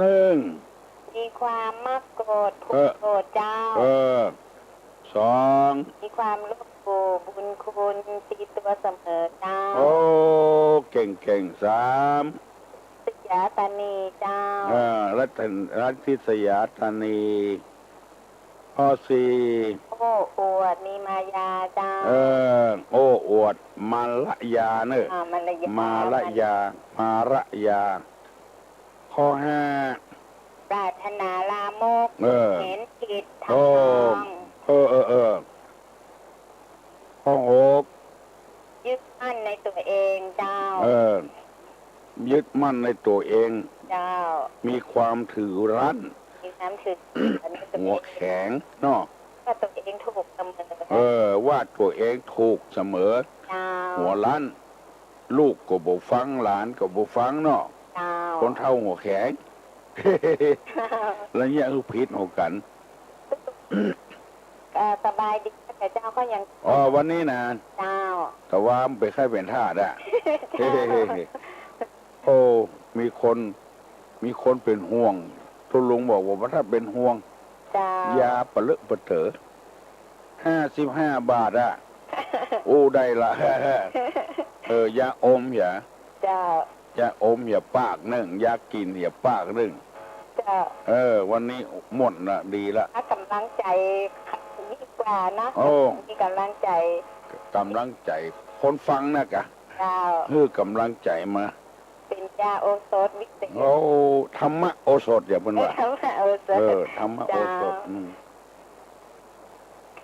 นึ่ง มีความมักโกรธ ผูก เออ โกรธเจ้า เออ สอง มีความลบหลู่บุญคุณติดตั๋วเสมอเจ้า โอ้ เก่งๆ สาม ริษยาตนีเจ้า เออ ริษ ริษยาตนี ข้อสี่ โอ้อวดมีมายาเจ้า เออ โอ้อวดมายาเนอะ อ่า มายา มายา มายา ข้อห้า ปรารถนาลามก เออ เห็นผิดทำนอง เออ เออ เออ ข้อหก ยึดมั่นในตั๋วเองเจ้า เออ ยึดมั่นในตั๋วเอง เจ้า มีความถือรั้น มีความถือรั้นในตั๋วเอง หัวแข็งเนาะ ว่าตั๋วเองถูกเสมอ เออ ว่าตั๋วเองถูกเสมอ เจ้า หัวรั้น ลูกก็บ่ฟัง หลานก็บ่ฟังเนาะ เจ้า คนเฒ่าหัวแข็ง แล้วเนี่ยคือผิดหัวกั๋น เอ่อ สบายดี แต่เจ้าก็ยัง อ๋อ วันนี้นะ เจ้า แต่ว่ามันเป๋นไข้เป๋นธาตุอะ เจ้า โอ้ มีคน มีคนเป๋นห่วง ตุ๊ลุงบอกว่าถ้าเป๋นห่วง เจ้า ยาปะเลอะปะเต๋อ ห้าสิบห้าบาทอะ อู้ได้ละ เออ ยาอมเหีย เจ้า ยาอมเหียปากนึ่ง ยากิ๋นเหียปากนึ่ง เจ้า เออ วันนี้หมดละ ดีละ ถ้ากำลังใจ๋ยิ่งกว่าเนาะ โอ้ มีกำลังใจ๋ กำลังใจ๋ คนฟังนะกะ เจ้า หื้อกำลังใจ๋มา เป๋นยาโอสถวิเศษ โอ้ ธรรมโอสถเหียเปิ้นว่า ธรรมโอสถ เออ ธรรมโอสถ เจ้า อืม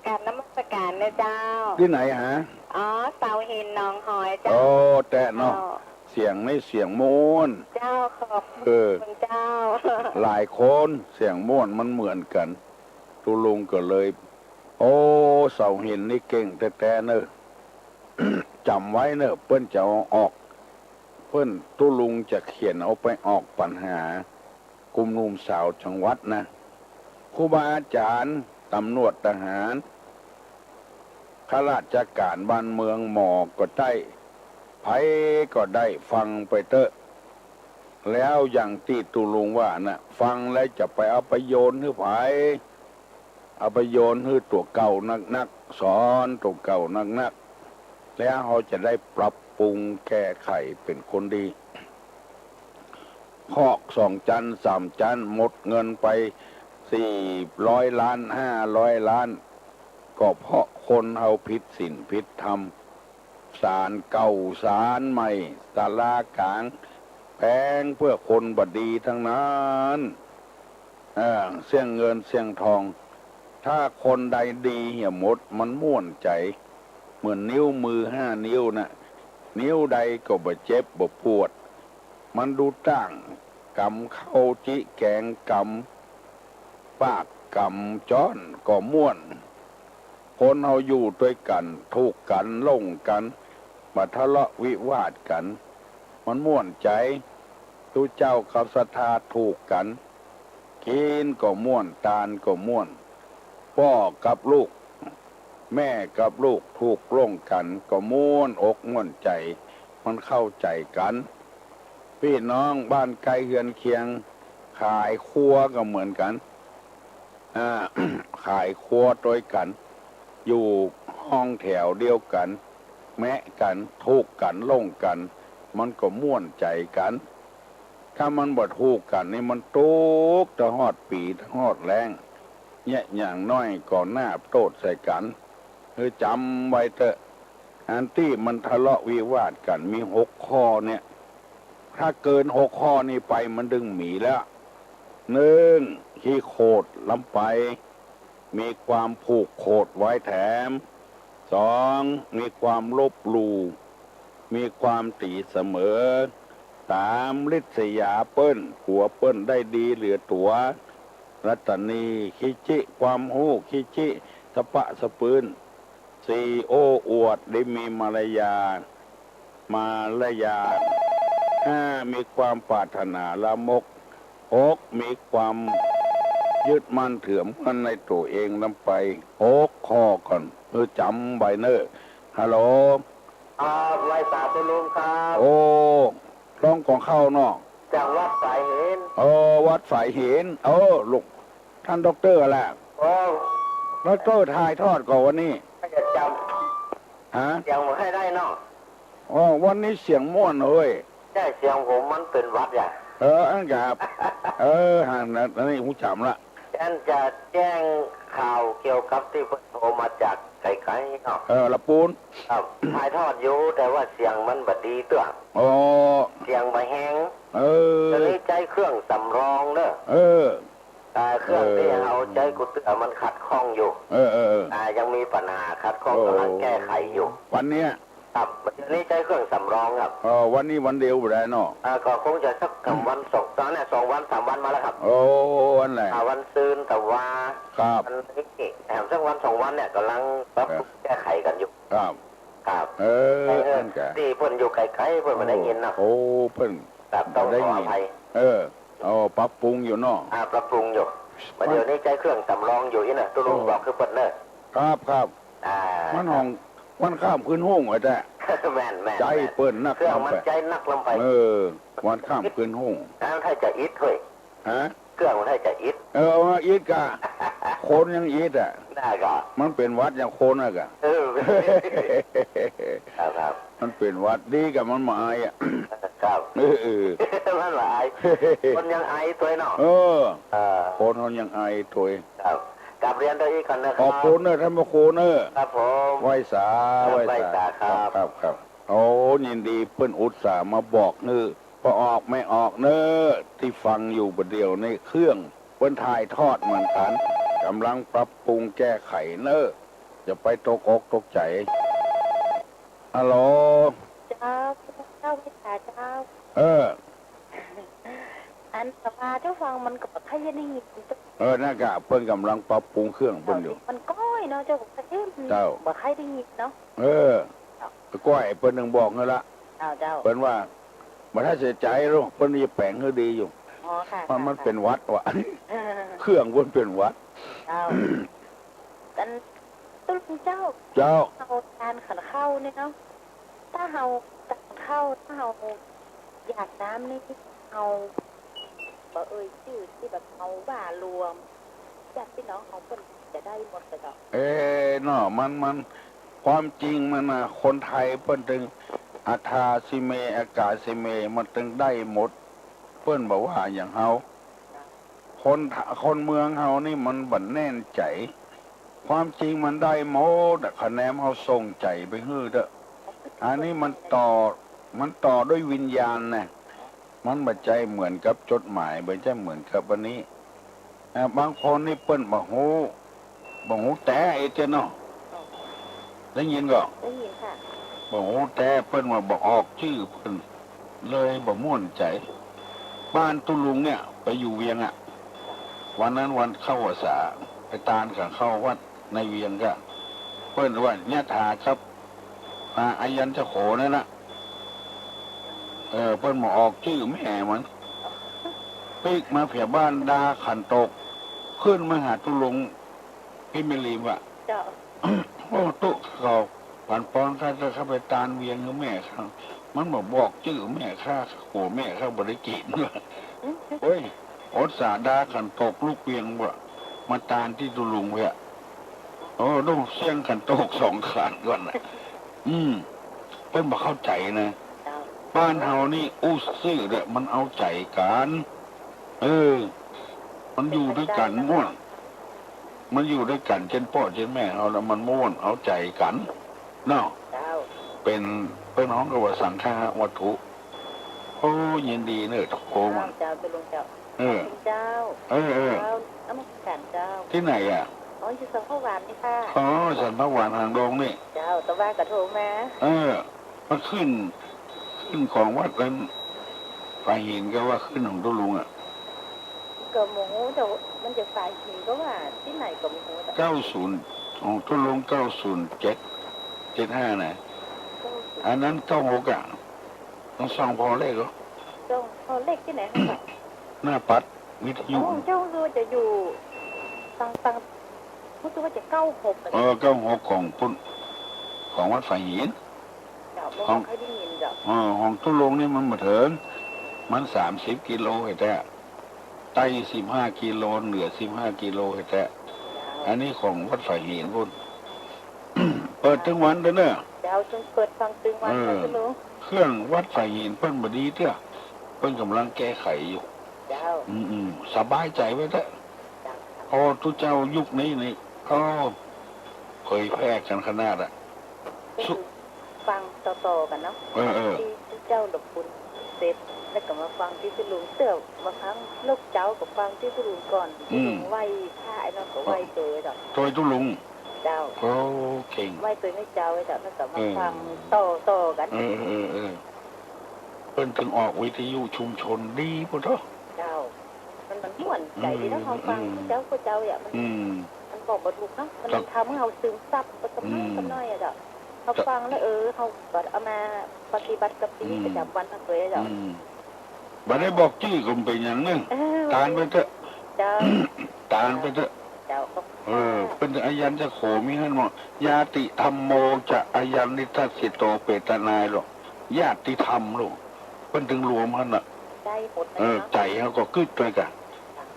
กราบนมัสก๋านนะเจ้า ตี้ไหนฮะ อ๋อ เสาหินหนองหอยเจ้า โอ้ แต๊เนาะ เจ้า เสียงนี่เสียงม่วน เจ้า ขอบคุณ เออ เจ้า หลายคนเสียงม่วนมันเหมือนกั๋น ตุ๊ลุงก็เลย โอ้ เสาหินนี่เก่งแต๊ๆ เนอะ จ๋ำไว้เนอะ เปิ้นจะเอาออก เปิ้นตุ๊ลุงจะเขียนเอาไปออกปั๋ญหา กลุ่มหนุ่มสาวจังหวัดนะ ครูบาอาจ๋ารย์ ต๋ำรวจทหาร ข้าราชก๋านบ้านเมือง หมอก็ได้ ใผก็ได้ ฟังไปเต๊อะ แล้วอย่างตี้ตุ๊ลุงว่านะ ฟังแล้วจะไปเอาไปโยนหื้อใผ เอาไปโยนหื้อตั๋วเก่านักๆ สอนตั๋วเก่านักๆ แล้วเฮาจะได้ปรับปรุงแก้ไขเป๋นคนดี คอกสองจั๊นสามจั๊น หมดเงินไปสี่ร้อยล้าน ห้าร้อยล้าน ก็เพราะคนเฮาผิดศีลผิดธรรม ศาลเก่าศาลใหม่ ศาลาก๋าง แปลงเปื้อคนบ่ดีตังนั้น เออ เสี้ยงเงินเสี้ยงทอง ถ้าคนใดดีเหียหมด มันม่วนใจ๋ เหมือนนิ้วมือห้านิ้วนะ นิ้วใดก็บ่เจ็บบ่ปวด มันดูต้าง ก๋ำข้าวจิแก๋ง ก๋ำปากก๋ำจ๊อนก็ม่วน คนเฮาอยู่ตวยกั๋น ถูกกั๋น หลงกั๋น บ่ทะเลาะวิวาทกั๋น มันม่วนใจ๋ ตุ๊เจ้ากับศรัทธาถูกกั๋น กิ๋นก็ม่วน ตานก็ม่วน ป้อกับลูก แม่กับลูกถูกหลงกั๋นก็ม่วนอกม่วนใจ๋ มันเข้าใจ๋กั๋น ปี้น้องบ้านใก้เฮือนเคียง ขายครัวก็เหมือนกั๋น อ่า ขายครัวตวยกั๋น อยู่ห้องแถวเดียวกั๋น แมะกั๋น ถูกกั๋น หลงกั๋น มันก็ม่วนใจ๋กั๋น ถ้ามันบ่ถูกกั๋นนี่มันตุ๊กตะฮอดปี๋ตะฮอดแล้ง เยียะอย่างน้อยก็หน้าโต้ษใส่กั๋น หื้อจ๋ำไว้เต๊อะ อันตี้มันทะเลาะวิวาทกั๋นมีหกข้อเนี่ย ถ้าเกินหกข้อนี้ไปมันตึงมีแล้ว นึ่ง ขี้โขดล้ำไป มีความผูกโขดไว้แถม สอง มีความลบหลู่ มีความตี๋เสมอ ต๋ามริษยาเปิ้น ผัวเปิ้นได้ดีเหลือตั๋ว รัตนี คิจิ ความฮู้ คิจิ สะปะสะปื้น สี่ โอ้อวด ได้มีมารยา มารยา ห้า มีความปรารถนาละมก หก มีความยึดมั่นถือมั่นในตั๋วเองล้ำไป หก ข้อก่อน เออ จ๋ำไว้เน่อ ฮัลโหล ครับ ไหว้สาธุลุงครับ โอ้ ร้องของเข้าเนาะ จากวัดสายหิน เออ วัดสายหิน เออ ลูก ท่านด็อกเตอร์แหละ โอ้ ด็อกเตอร์ถ่ายทอดก่อนวันนี้ จะจ๋ำ ฮะ เสียงผมให้ได้เนาะ อ๋อ วันนี้เสียงม่วนเฮ้ย ใจ้ เสียงผมมันเป๋นหวัดอ่ะ เออ อันกะ เออ หันนะ อันนี้ฮู้จ๋ำละ อันจะแจ้งข่าวเกี่ยวกับตี้เปิ้นโทรมาจากไก๋ๆเนาะ เออ ละปูน ครับ ถ่ายทอดอยู่ แต่ว่าเสียงมันบ่ดีเตื้อ อ๋อ เสียงบ่แฮง เออ ต๋อนนี้ใจ๊เครื่องสำรองเน่อ เออ อ่า เครื่องตี้ เออ เฮาใจ๊กู้เตื้อมันขัดข้องอยู่ เออ เออ เออ อ่า ยังมีปัญหาขัดข้อง โอ้ ก๋ำลังแก้ไขอยู่ วันเนี้ย ครับ เดี๋ยวนี้ใจ๊เครื่องสำรองครับ เออ วันนี้วันเดียวบ่ได้เนาะ อ่า ก็คงจะสักสามวัน สอง ต๋อนเนี้ย สองวัน สามวันมาแล้วครับ โอ้ วันไหน อ่า วันซืน ตะวา ครับ วันนี้ แถมสักวัน สอง วันเนี่ย ก๋ำลังปรับปรุง เออ แก้ไขกั๋นอยู่ ครับ ครับ เออ เออ อันกะ ตี้เปิ้นอยู่ไก๋ๆ เปิ้นบ่ได้ยินเนาะ โอ้ เปิ้น ครับ ต้องขออภัย ได้ยิน เออ โอ้ ปรับปรุงอยู่เนาะ อ่า ปรับปรุงอยู่ เดี๋ยวนี้ใจ๊เครื่องสำรองอยู่อี้เน่อ ตุ๊ลุง โอ้ บอกคือเปิ้นเน่อ ครับ ครับ อ่า มันห้อง มันข้ามคืนฮุ่งไอ้แต๊ แม่นๆ ใจ๊เปิ้นนัก เครื่องมันใจ๊นักล้ำไป เออ วันข้ามคืนฮุ่ง อันถ้าจะอิดเฮ้ย ฮะ เครื่องมันถ้าจะอิด เออ ว่าอิดกะ คนยังอิดอ่ะ น่ากะ มันเป๋นหวัดยังคนอ่ะกะ เออ ครับ ครับ มันเป๋นหวัดดีกะมันบ่อายอ่ะ ครับ เออ เออ มันบ่อาย คนยังอายตวยเนาะ เออ เออ คนเขายังอายตวย ครับ กราบเรียนตวยอี้ก่อนนะครับ ขอบคุณเน่อ ท่านพระครูเน่อ ครับผม ไหว้สา ครับ ไหว้สา ไหว้สาครับ ครับ ครับ ครับ โอ้ ยินดี เปิ้นอุตส่าห์มาบอกเน่อ ป้อออกแม่ออกเน่อ ตี้ฟังอยู่บ่าเดี่ยวนี้ เครื่องเปิ้นถ่ายทอดเหมือนกั๋น ก๋ำลังปรับปรุงแก้ไขเน่อ อย่าไปตกอกตกใจ๋ ฮัลโหล เจ้า เจ้า ไหว้สาเจ้า เออ อันตะวาเจ้าฟังมันก็บ่ค่อยจะได้ยิน เออ นั่นกะ เปิ้นก๋ำลังปรับปรุงเครื่องเปิ้นอยู่ มันก้อยเนาะเจ้า ก็เอ๊ะ มัน เจ้า บ่ค่อยได้ยินเนาะ เออ เจ้า ก้อย เปิ้นนึ่งบอกนั่นละ เจ้า เจ้า เปิ้นว่า บ่ถ้าเสียใจ๋หรอก เปิ้นจะแป๋งหื้อดีอยู่ อ๋อ ค่ะ มัน ค่ะ มันเป๋นหวัดวะ เออ เครื่องเปิ้นเป๋นหวัด เจ้า อัน ตุ๊ลุงเจ้า เจ้า เฮาตานขันเข้าเนี่ยเนาะ ถ้าเฮาตานเข้า ถ้าเฮาอยากน้ำนี่ เฮาบ่เอ่ยจื้อตี้แบบเฮาว่ารวม ญาติพี่น้องของเปิ้นจะได้หมดเลยเนาะ เอ๊ะ เนาะ มัน มัน ความจริงมันน่ะ คนไทยเปิ้นตึง อัฏฐาสิเม อักขาสิเม มันตึงได้หมด เปิ้นบ่ว่าอย่างเฮา คน คนเมืองเฮานี่มันบ่แน่นใจ๋ ความจริงมันได้หมดอะ คะแนนเฮาส่งใจ๋ไปหื้อเต๊อะ อันนี้มันต่อ มันต่อด้วยวิญญาณนะ มันบ่ใจ้เหมือนกับจดหมาย บ่ใจ้เหมือนกับอันนี้ อ่า บางคนนี่เปิ้นบ่ฮู้ บ่ฮู้แต๊เอเจ้าเนาะ ได้ยินก่อ ได้ยินค่ะ บ่ฮู้แต๊ เปิ้นว่าบ่ออกจื้อเปิ้น เลยบ่ม่วนใจ๋ บ้านตุ๊ลุงเนี่ยไปอยู่เวียงอะ วันนั้นวันเข้าพรรษา ไปตานขันเข้าวัดในเวียงกะ เปิ้นว่ายะถากับ อ่า อายัญชโขนั่นน่ะ เออ เปิ้นบ่ออกจื้อแม่มัน ปิ๊กมาเผียบ้านดาขันโตก ขึ้นมาหาตุ๊ลุง พิมพ์ไม่ลีมว่ะ เจ้า โอ้ ตุ๊ เขา ปันปอนข้าจะเข้าไปตานเวียงหื้อแม่ข้า มันบ่บอกจื้อแม่ข้า ขัวแม่ข้าบ่ได้กิ๋นว่ะ โอ้ย อดสาดาขันโตกลูกเวียงว่ะ มาตานตี้ตุ๊ลุงเวีย โอ้ ต้องเสี้ยงขันโตกสองขานก่อนน่ะ อืม เปิ้นบ่เข้าใจ๋นะ เจ้า บ้านเฮานี่อู้ซื่อเด้อ มันเอาใจ๋กั๋น เออ มันอยู่ตวยกั๋นม่วน มันอยู่ตวยกั๋นเจ้นป้อเจ้นแม่เฮาแล้วมันม่วน เอาใจ๋กั๋น เนาะ เจ้า เป๋น เปิ้นฮ้องกั๋นว่าสังคหวัตถุ โอ้ ยินดีเน่อ โทรมา เจ้า เจ้า ตุ๊ลุงเจ้า เออ เจ้า เออ เออ เจ้า นมัสก๋านเจ้า ตี้ไหนอะ อ๋อ อยู่สันพระหวานนี่ค่ะ อ๋อ สันพระหวานหางดงนี่ เจ้า ตะวาก็โทรมา เออ มันขึ้น ขึ้นของวัดนั้น ฝายหินก็ว่าขึ้นของตุ๊ลุงอะ ก็บ่ฮู้ แต่ว่ามันจะฝายหินก็ว่าตี้ไหนก็บ่ฮู้อะ เก้าศูนย์ ของตุ๊ลุง เก้าศูนย์เจ็ด เจ็ดห้า นะ เก้าศูนย์ อันนั้น เก้าหก อะ ต้องส่องผ่อเลขเหรอ ส่องผ่อเลขตี้ไหนคะ หน้าปัดวิทยุ อ๋อ เจ้า รู้จะอยู่ตัง ตัง รู้สึกว่าจะ เก้าหก อะ เออ เก้าหก ของปุ้น ของวัดฝายหิน เจ้า บ่ ของ บ่เคยได้ยินเจ้า เออ ของตุ๊ลุงนี่มันบ่เถิง มัน สามสิบ กิโลแต๊ๆ ใต้ สิบห้า กิโล เหนือ สิบห้า กิโลแต๊ๆ อันนี้ของวัดฝายหินปุ้น เปิดตึงวันเต๊อะเน่อ เจ้า เปิ้นเปิดฟังตึงวัน เออ ค่ะตุ๊ลุง เครื่องวัดฝายหินเปิ้นบ่ดีเตื้อ เปิ้นก่ำลังแก้ไขอยู่ เจ้า อืมๆ สบายใจ๋ไว้เต๊อะ เจ้า โอ้ ตุ๊เจ้ายุคนี้นี่ โอ้ เผยแพร่กั๋นขนาดอะ ก็คือฟังต่อๆ กั๋นเนาะ เออๆ ตี้ตุ๊เจ้าหลวงปู่เสร็จ แล้วก็มาฟังตี้ตุ๊ลุง เตื้อ บางครั้งลูกเจ้าก็ฟังตี้ตุ๊ลุงก่อน อืม ตุ๊ลุงไหว้พระไอ้นั่นก็ไหว้โตยเจ้า โตยตุ๊ลุง เจ้า โอ้ เก่ง ไหว้โตยแม่เจ้าไว้เจ้า แล้วก็มา เออ ฟังต่อๆ กั๋น เออๆๆ เปิ้นตึงออกวิทยุชุมชนดีปุ้นเต๊อะ เจ้า มัน มันม่วนใจ๋ดีเนาะ อืม เฮาฟัง อืม ผู้เจ้า ผู้เจ้าอะ มัน อืม มันบอกบ่ถูกเนาะ มัน ครับ ทำหื้อเฮาซึมซับไปกำน้อย อืม กำน้อยอะเจ้า เฮาฟังแล้ว เออ เฮาก็เอามาปฏิบัติกับชีวิตประจ๋ำวันเฮาตวยอะเจ้า อืม บ่ได้บอกจื้อก็บ่เป๋นหยังเน่อ เออ ตานไปเต๊อะ เจ้า ตานไปเต๊อะ เจ้า เออ เปิ้นอายัญจะโขมีหั้นหมด ญาติธัมโมจะอายัญญิทัสสิโต เป๋นตานายโลก ญาติธรรมโลก เปิ้นตึงรวมหั้นน่ะ ได้หมดเลยเนาะ เออ ใจ๋เฮาก็กึ๊ดตวยกั๋น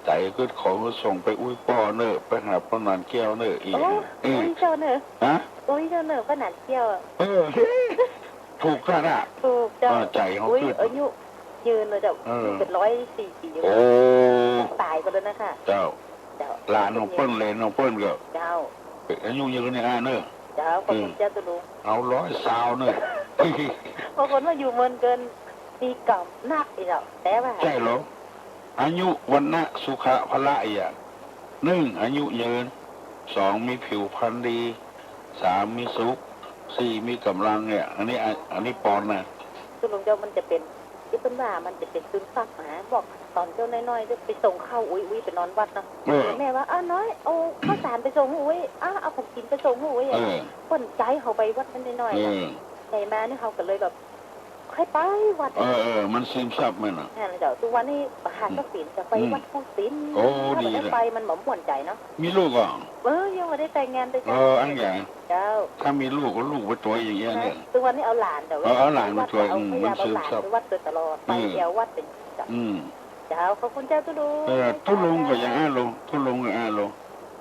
ใจ๋กึ๊ด ขอส่งไปอุ๊ยป้อเน่อ ไปหาป้อหนานแก้วเน่อ อีก โอ้ เออ อุ๊ยเจ้าเน่อ ฮะ อุ๊ยเจ้าเน่อ ป้อหนานแก้วอะ เออ ถูกแล้วน่ะ ถูกเจ้า เออ ใจ๋เฮากึ๊ด อุ๊ยอายุยืนเลยเจ้า เออ อายุเป๋นร้อยสี่ปี โอ้ ต๋ายไปแล้วนะคะ เจ้า เจ้า หลานของเปิ้น เหลนของเปิ้นก็ เจ้า อายุยืนเนี่ย อ่า เน่อ เจ้า ขอบคุณเจ้าตุ๊ลุง เอาร้อยซาวเน่อ บางคนว่าอยู่เมินเกิน มีกรรมนักอีกแล้ว แต่ว่า ใจ้เหรอ อายุ วรรณะ สุขะ พละ อีกอย่าง นึ่ง อายุยืน สอง มีผิวพรรณดี สาม มีสุข สี่ มีก๋ำลังเนี่ย อันนี้ อันนี้ปอนนะ ตุ๊ลุงเจ้า มันจะเป๋น ตี้เปิ้นว่ามันจะเป๋นซึมซับหา บอกต๋อนเจ้าน้อยๆ จะไปส่งข้าวอุ๊ย อุ๊ยไปนอนวัดเนาะ เออ แม่ว่า อ้าวน้อย เอาข้าวสารไปส่งอุ๊ย อ้าว เอาของกิ๋นไปส่งอุ๊ย เออ เปิ้นใจ๊เฮาไปวัดนั้นน้อยๆ เออ ใหญ่มานี่เฮาก็เลยแบบ ค่อยไปวัด เออ เออ มันซึมซับมันน่ะ นั่นแหละเจ้า ตุ๊วันนี้บ่หาสักศีล จะไปวัดสักศีล โอ้ ดีแล้ว ไปมันบ่ม่วนใจ๋เนาะ มีลูกก่อ เออ ยังบ่ได้แต่งงานเลยเจ้า เออ อันใหญ่ เจ้า ถ้ามีลูกก็ลูกไปตวยอย่างเงี้ยเนี่ย ตุ๊วันนี้เอาหลานเดี๋ยว เออ เอาหลานไปตวย เอา อืม พยายามเอาหลานไปวัดโดยตลอด ไปเที่ยววัดเป็น อืม เจ้า ขอบคุณเจ้าตุ๊ลุง เออ ตุ๊ลุงก็ยังอ้าลง ตุ๊ลุงก็อ้าลง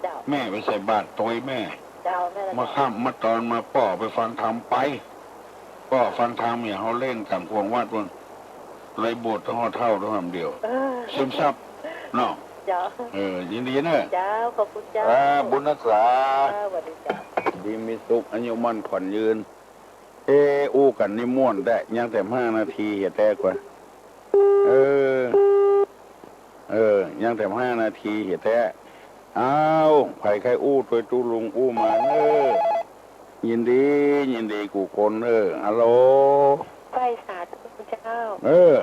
เจ้า แม่ไปใส่บาตรตวยแม่ เจ้า แม่ละ มาค่ำมาตอนมาป้อไปฟังธรรมไป ป้อฟังธรรมเนี่ย เฮาเล่นก๋างขวางวัดปุ้น เลยบวชตั้งฮอดเฒ่าตั้งหำเดียว เออ ซึมซับเนาะ เจ้า เออ ยินดีเน่อ เจ้า ขอบคุณเจ้า อ่า บุญรักษา เจ้า สวัสดีเจ้า ดีมีสุข อายุมั่นขวัญยืน เอ อู้กั๋นนี่ม่วนแต๊ ยังแถมห้านาทีเหียแต๊กว่า เออ เออ ยังแถมห้านาทีเหียแต๊ อ้าว ใผใค่อู้ตวยตุ๊ลุงอู้มาเน่อ ยินดี ยินดีกู้คนเน่อ ฮัลโหล ไหว้สาตุ๊ลุงเจ้า เออ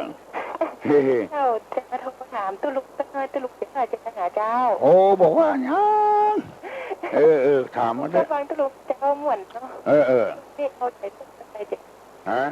เฮ้ เจ้า จะมาโทรถามตุ๊ลุงสักหน่อย ตุ๊ลุงจะว่าจะมาหาเจ้า โอ้ บ่ว่าหยัง เออ เออ ถามมาเต๊อะ ฟังตุ๊ลุงเจ้าม่วนเนาะ เออ เออ นี่เอาใจ๋ตุ๊ลุงไปเจ๊ ฮะ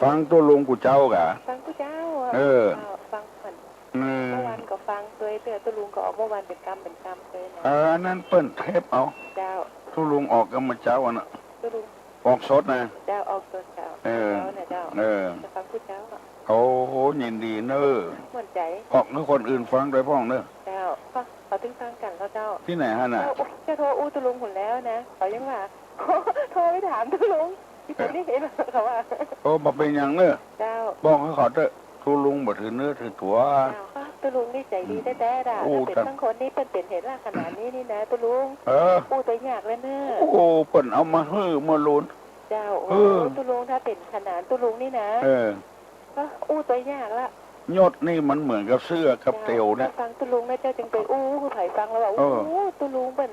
ฟังตุ๊ลุงกู้เจ้าก่ะ ฟังกู้เจ้าอะ เออ เออ ฟังม่วน เออ เมื่อวานก็ฟังตวยเตื้อ ตุ๊ลุงก็ออกเมื่อวานเป๋นกำเป๋นกำตวยนะ เออ อันนั้นเปิ้นเทปเอา เจ้า ตุ๊ลุงออกกำเมื่อเจ๊าอันน่ะ ตุ๊ลุง ออกสดนะ เจ้า ออกสดเจ้า เออ เจ้านะเจ้า เออ จะฟังกู้เจ้าอะ โอ้โห ยินดีเน่อ ม่วนใจ๋ ออกหื้อคนอื่นฟังตวยพ่องเน่อ เจ้า ก็เขาตึงฟังกั๋นแล้วเจ้า ตี้ไหนหั้นน่ะ เจ้า โอ๊ย จะโทรอู้ตุ๊ลุงพุ้นแล้วนะ เขายังว่า โทรไปถามตุ๊ลุง ตี้เปิ้นนี่เห็นเขาว่า โอ้ บ่เป๋นหยังเน่อ เจ้า บอกหื้อเขาเต๊อะ ตุ๊ลุงบ่ถือเนื้อถือตั๋ว เจ้า ตุ๊ลุงนี่ใจ๋ดีแต๊ๆ ด่า โอ้ ถ้าเป๋นตังคนนี่เปิ้นเป๋นเห็นละขนาดนี้นี่นะ ตุ๊ลุง เออ อู้ตวยยากแล้วเน่อ โอ้ เปิ้นเอามาหื้อเมื่อลูน เจ้า เออ โอ้ ตุ๊ลุง ถ้าเป๋นขนาดตุ๊ลุงนี่นะ เออ ก็อู้ตวยยากละ ยศนี่มันเหมือนกับเสื้อกับเตียวเนี่ย เจ้า ฟังตุ๊ลุงนะเจ้า จึงไปอู้หื้อใผฟังแล้วว่า เออ โอ้ ตุ๊ลุงเปิ้น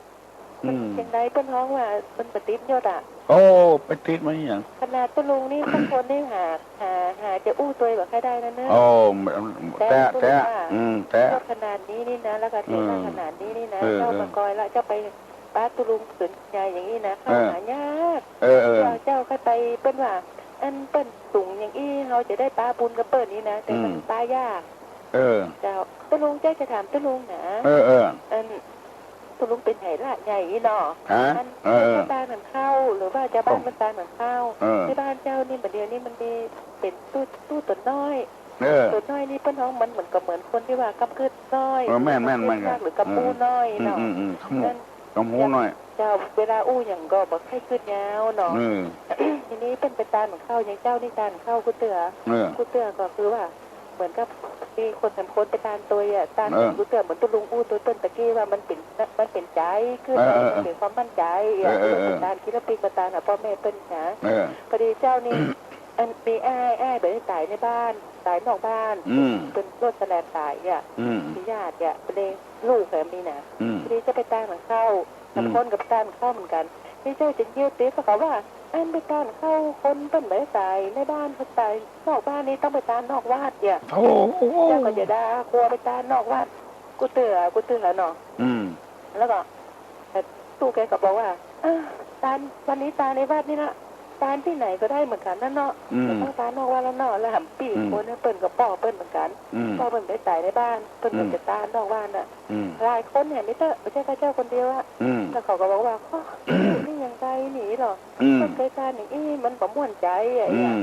อืม เชียงรายเปิ้นฮ้องว่ามันบ่ติดยศอะ โอ้ ไปติดมาอะหยัง ขนาดตุ๊ลุงนี่สักคนนี่หา หา หาจะอู้ตวยบ่ใค่ได้นะเนาะ โอ้ แต่ แต่ ตุ๊ลุง แต่ ว่า อืม แต่ ยศขนาดนี้นี่นะ แล้วก็ เออ ฐานะขนาดนี้นี่นะ เออ เจ้า เออ บ่ากอยละ เจ้าไป ปะตุ๊ลุงเป๋นใหญ่อย่างนี้นะ เข้า เออ หายาก เออ เออ เจ้า เจ้าใค่ไป เปิ้นว่า อันเปิ้นสูงอย่างอี้ เฮาจะได้ปะบุญกับเปิ้นนี่นะ แต่มัน อืม ปะยาก เออ เจ้า ตุ๊ลุง เจ้าจะถามตุ๊ลุงนะ เออ เออ อันตุ๊ลุงเป๋นไหหละใหญ่อี้เนาะ ฮะ อัน เออ เออ เปิ้นตานกั๋นเข้า หรือว่าจาวบ้าน โอ้ เปิ้นตานกั๋นเข้า เออ ตี้บ้านเจ้านี่บ่าเดี่ยวนี้มันมีเป๋นตู้ ตู้ต๋นน้อย เออ ต๋นน้อยนี่เปิ้นฮ้องมันเหมือนกับเหมือนคนตี้ว่ากำกึ๊ดน้อย เออ แม่น แม่น แม่น กำกึ๊ดยาก หรือกำอู้น้อยเนาะ อืม อืม อืม กำอู้ อัน กำอู้น้อย เจ้า เวลาอู้หยังก็บ่ใค่กึ๊ดยาวเนาะ เออ ทีนี้เปิ้นไปตานกั๋นเข้า อย่างเจ้านี่ตานกั๋นเข้ากู้เตื้อ เออ กู้เตื้อก็คือว่า เหมือนกับมีคนสองคนไปตานตวยอะ ตาน เออ กู้เตื้อ เหมือนตุ๊ลุงอู้ตวยเปิ้นตะกี้ว่ามันเป๋น มันเป๋นใจ๋ คือ เออ เออ มันเป๋นความมั่นใจ๋อะ เออ เออ เออ ตานกินเหล้าปิ๊กมาตานหาป้อแม่เปิ้นนะ เออ พอดีเจ้านี่ อันมีอ้าย อ้ายบ่ได้ต๋ายในบ้าน ต๋ายนอกบ้าน อืม เป๋นรถสแลนต๋ายอะ อืม มีญาติอะ เป๋นลูกแหมนี่นะ อืม ทีนี้จะไปตานกั๋นเข้า อืม สองคนก็ไปตานกั๋นเข้าเหมือนกั๋น นี่เจ้าจะเยียะติด เขาก็ว่า อันไปตานกั๋นเข้า คนเปิ้นบ่ได้ต๋ายในบ้าน เขาต๋ายนอกบ้าน นี่ต้องไปตานนอกวัดเนี่ย โอ้โห เจ้าก็จะด่า ครัวไปตานนอกวัด กู้เตื้อ กู้เตื้อเนาะ อืม แล้วก็ แต่ตุ๊แกก็บอกว่า อ่ะ ตาน วันนี้ตานในวัดนี่นะ ตานตี้ไหนก็ได้เหมือนกั๋นนั่นเนาะ อืม บ่ต้องตานนอกวัดแล้วเนาะ แล้วหำปี้ อืม คนนั้นเปิ้นก็ป้อเปิ้นเหมือนกั๋น อืม ป้อเปิ้นบ่ได้ต๋ายในบ้าน เปิ้นก็ อืม จะตานนอกวัดน่ะ อืม หลายคนเนี่ย บ่ใจ้ข้าเจ้าคนเดียวอะ อืม แล้วเขาก็บอกว่า โอ้ นี่ยังไงนี่หรอ อืม เปิ้นไปตานอย่างอี้ มันบ่ม่วนใจ๋อะ อืม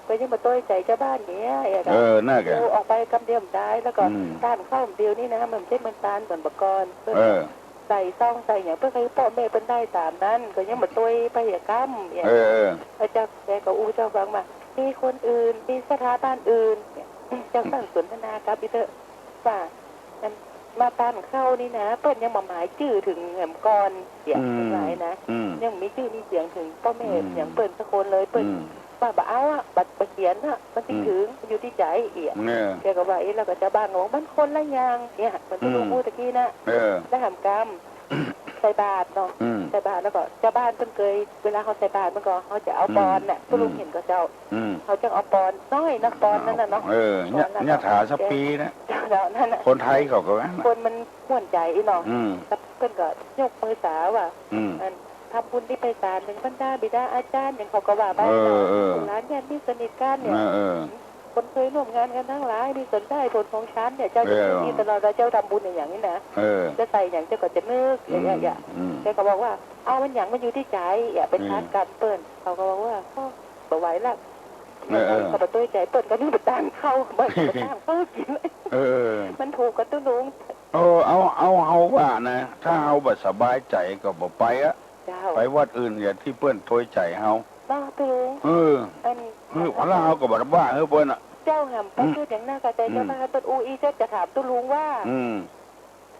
ก็ยังบ่ตวยใจ๋จาวบ้านเนี่ย เออ นั่นแหละ ออกไปกำเดียวบ่ได้ แล้วก็ อืม ตานกั๋นเข้าเดี๋ยวนี้นะ มันบ่ใจ้เหมือนตานเหมือนบ่าก่อน เปิ้น เออ ใส่ซองใส่หยัง เปิ้นก็หื้อป้อแม่เปิ้นได้ต๋ามนั้น ก็ยังบ่ตวยไปอะกำเนี่ย เออ เออ แล้วเจ้า แกก็อู้เจ้าฟังว่า มีคนอื่น มีศรัทธาบ้านอื่นเนี่ย เจ้าฟังสนทนากับอีเต๊อะ ว่า อันมาตานกั๋นเข้านี่นะ เปิ้นยังบ่หมายจื้อเถิงแหมก่อนเสีย อืม หลายนะ อืม ยังบ่มีจื้อมีเสียงเถิงป้อแม่ อืม อย่างเปิ้นสักคนเลย เปิ้น อืม ว่าบ่เอาอะ บ่ บ่เขียนอะ มันสิ อืม เถิง มันอยู่ตี้ใจ๋เอีย เออ แกก็ว่า เอ๊ะ แล้วก็จาวบ้านก็บอก มันคนละอย่างเนี่ย เหมือนตุ๊ลุง อืม อู้ตะกี้นะ เออ แล้วหำกำ ใส่บาตรเนาะ อืม ใส่บาตรแล้วก็จาวบ้านเปิ้นเกย เวลาเฮาใส่บาตรมันก็ เฮาจะเอา อืม ปอนน่ะ ตุ๊ลุง อืม เห็นก่อเจ้า อืม เฮาจะเอาปอนน้อยนะ ปอนนั่นน่ะเนาะ เออ ปอนนั่นน่ะ ยะถาสัพพีนะ เจ้า นั่นน่ะ คนไทยเขาก็ว่านะ คนมันม่วนใจ๋เนาะ อืม แล้วเปิ้นก็ยกมือสาว่า อืม อัน ทำบุญตี้ไพศาลเถิงบรรดาบิดาอาจ๋ารย์ อย่างเขาก็ว่าไปเนาะ เออ เออ ลูกหลานญาติมิตรสนิทกั๋นเนี่ย เออ เออ คนเกยร่วมงานกั๋นตังหลาย นี่ส่วนได้ผลของฉันเนี่ย เจ้าจะ เออ มีตลอด เวลาเจ้าทำบุญอะหยังนี่นะ เออ จะใส่หยังเจ้าก็จะนึก อืม อย่างเงี้ย อืม แกก็บอกว่า เอามันหยังมันอยู่ตี้ใจ๋อะ ไป อืม ขัดกำเปิ้น เขาก็บอกว่า โอ้ บ่ไหวละ เออ เออ เขาบ่ตวยใจ๋เปิ้น ก็นึ่งไปตานกั๋นเข้า บ่ ไปตานกั๋นเข้ากิ๋น เออ มันถูกกับตุ๊ลุง เออ เอา เอา เฮาว่านะ ถ้าเฮาบ่สบายใจ๋ก็บ่ไปอะ เจ้า ไปวัดอื่นอย่าตี้เปิ้นตวยใจ๋เฮา เนาะตุ๊ลุง เออ อัน คือ แล้วเฮาก็บ่ได้ว่าหื้อเปิ้นอะ เจ้าหำ อืม ไปคืออย่างนั้นก็ แต่ อืม เจ้ามาเปิ้นอู้อี้ เจ้าจะถามตุ๊ลุงว่า อืม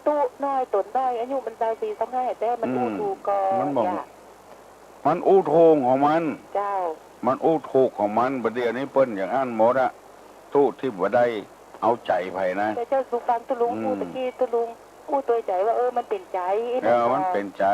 ตุ๊น้อยต๋นน้อย อายุมันซาวสี่ซาวห้า แต่มัน อืม อู้ถูกก่อ มันบอก อย่า มันอู้ถูกของมัน เจ้า มันอู้ถูกของมัน บ่าเดี่ยวนี้เปิ้นอย่างอั้นหมดอะ ตุ๊ตี้บ่ได้เอาใจ๋ใผนะ แต่เจ้าสู่ฟังตุ๊ลุง อืม อู้ตะกี้ ตุ๊ลุง อู้ตวยใจ๋ว่า เออ มันเป๋นใจ๋ เออ มันเป๋นใจ๋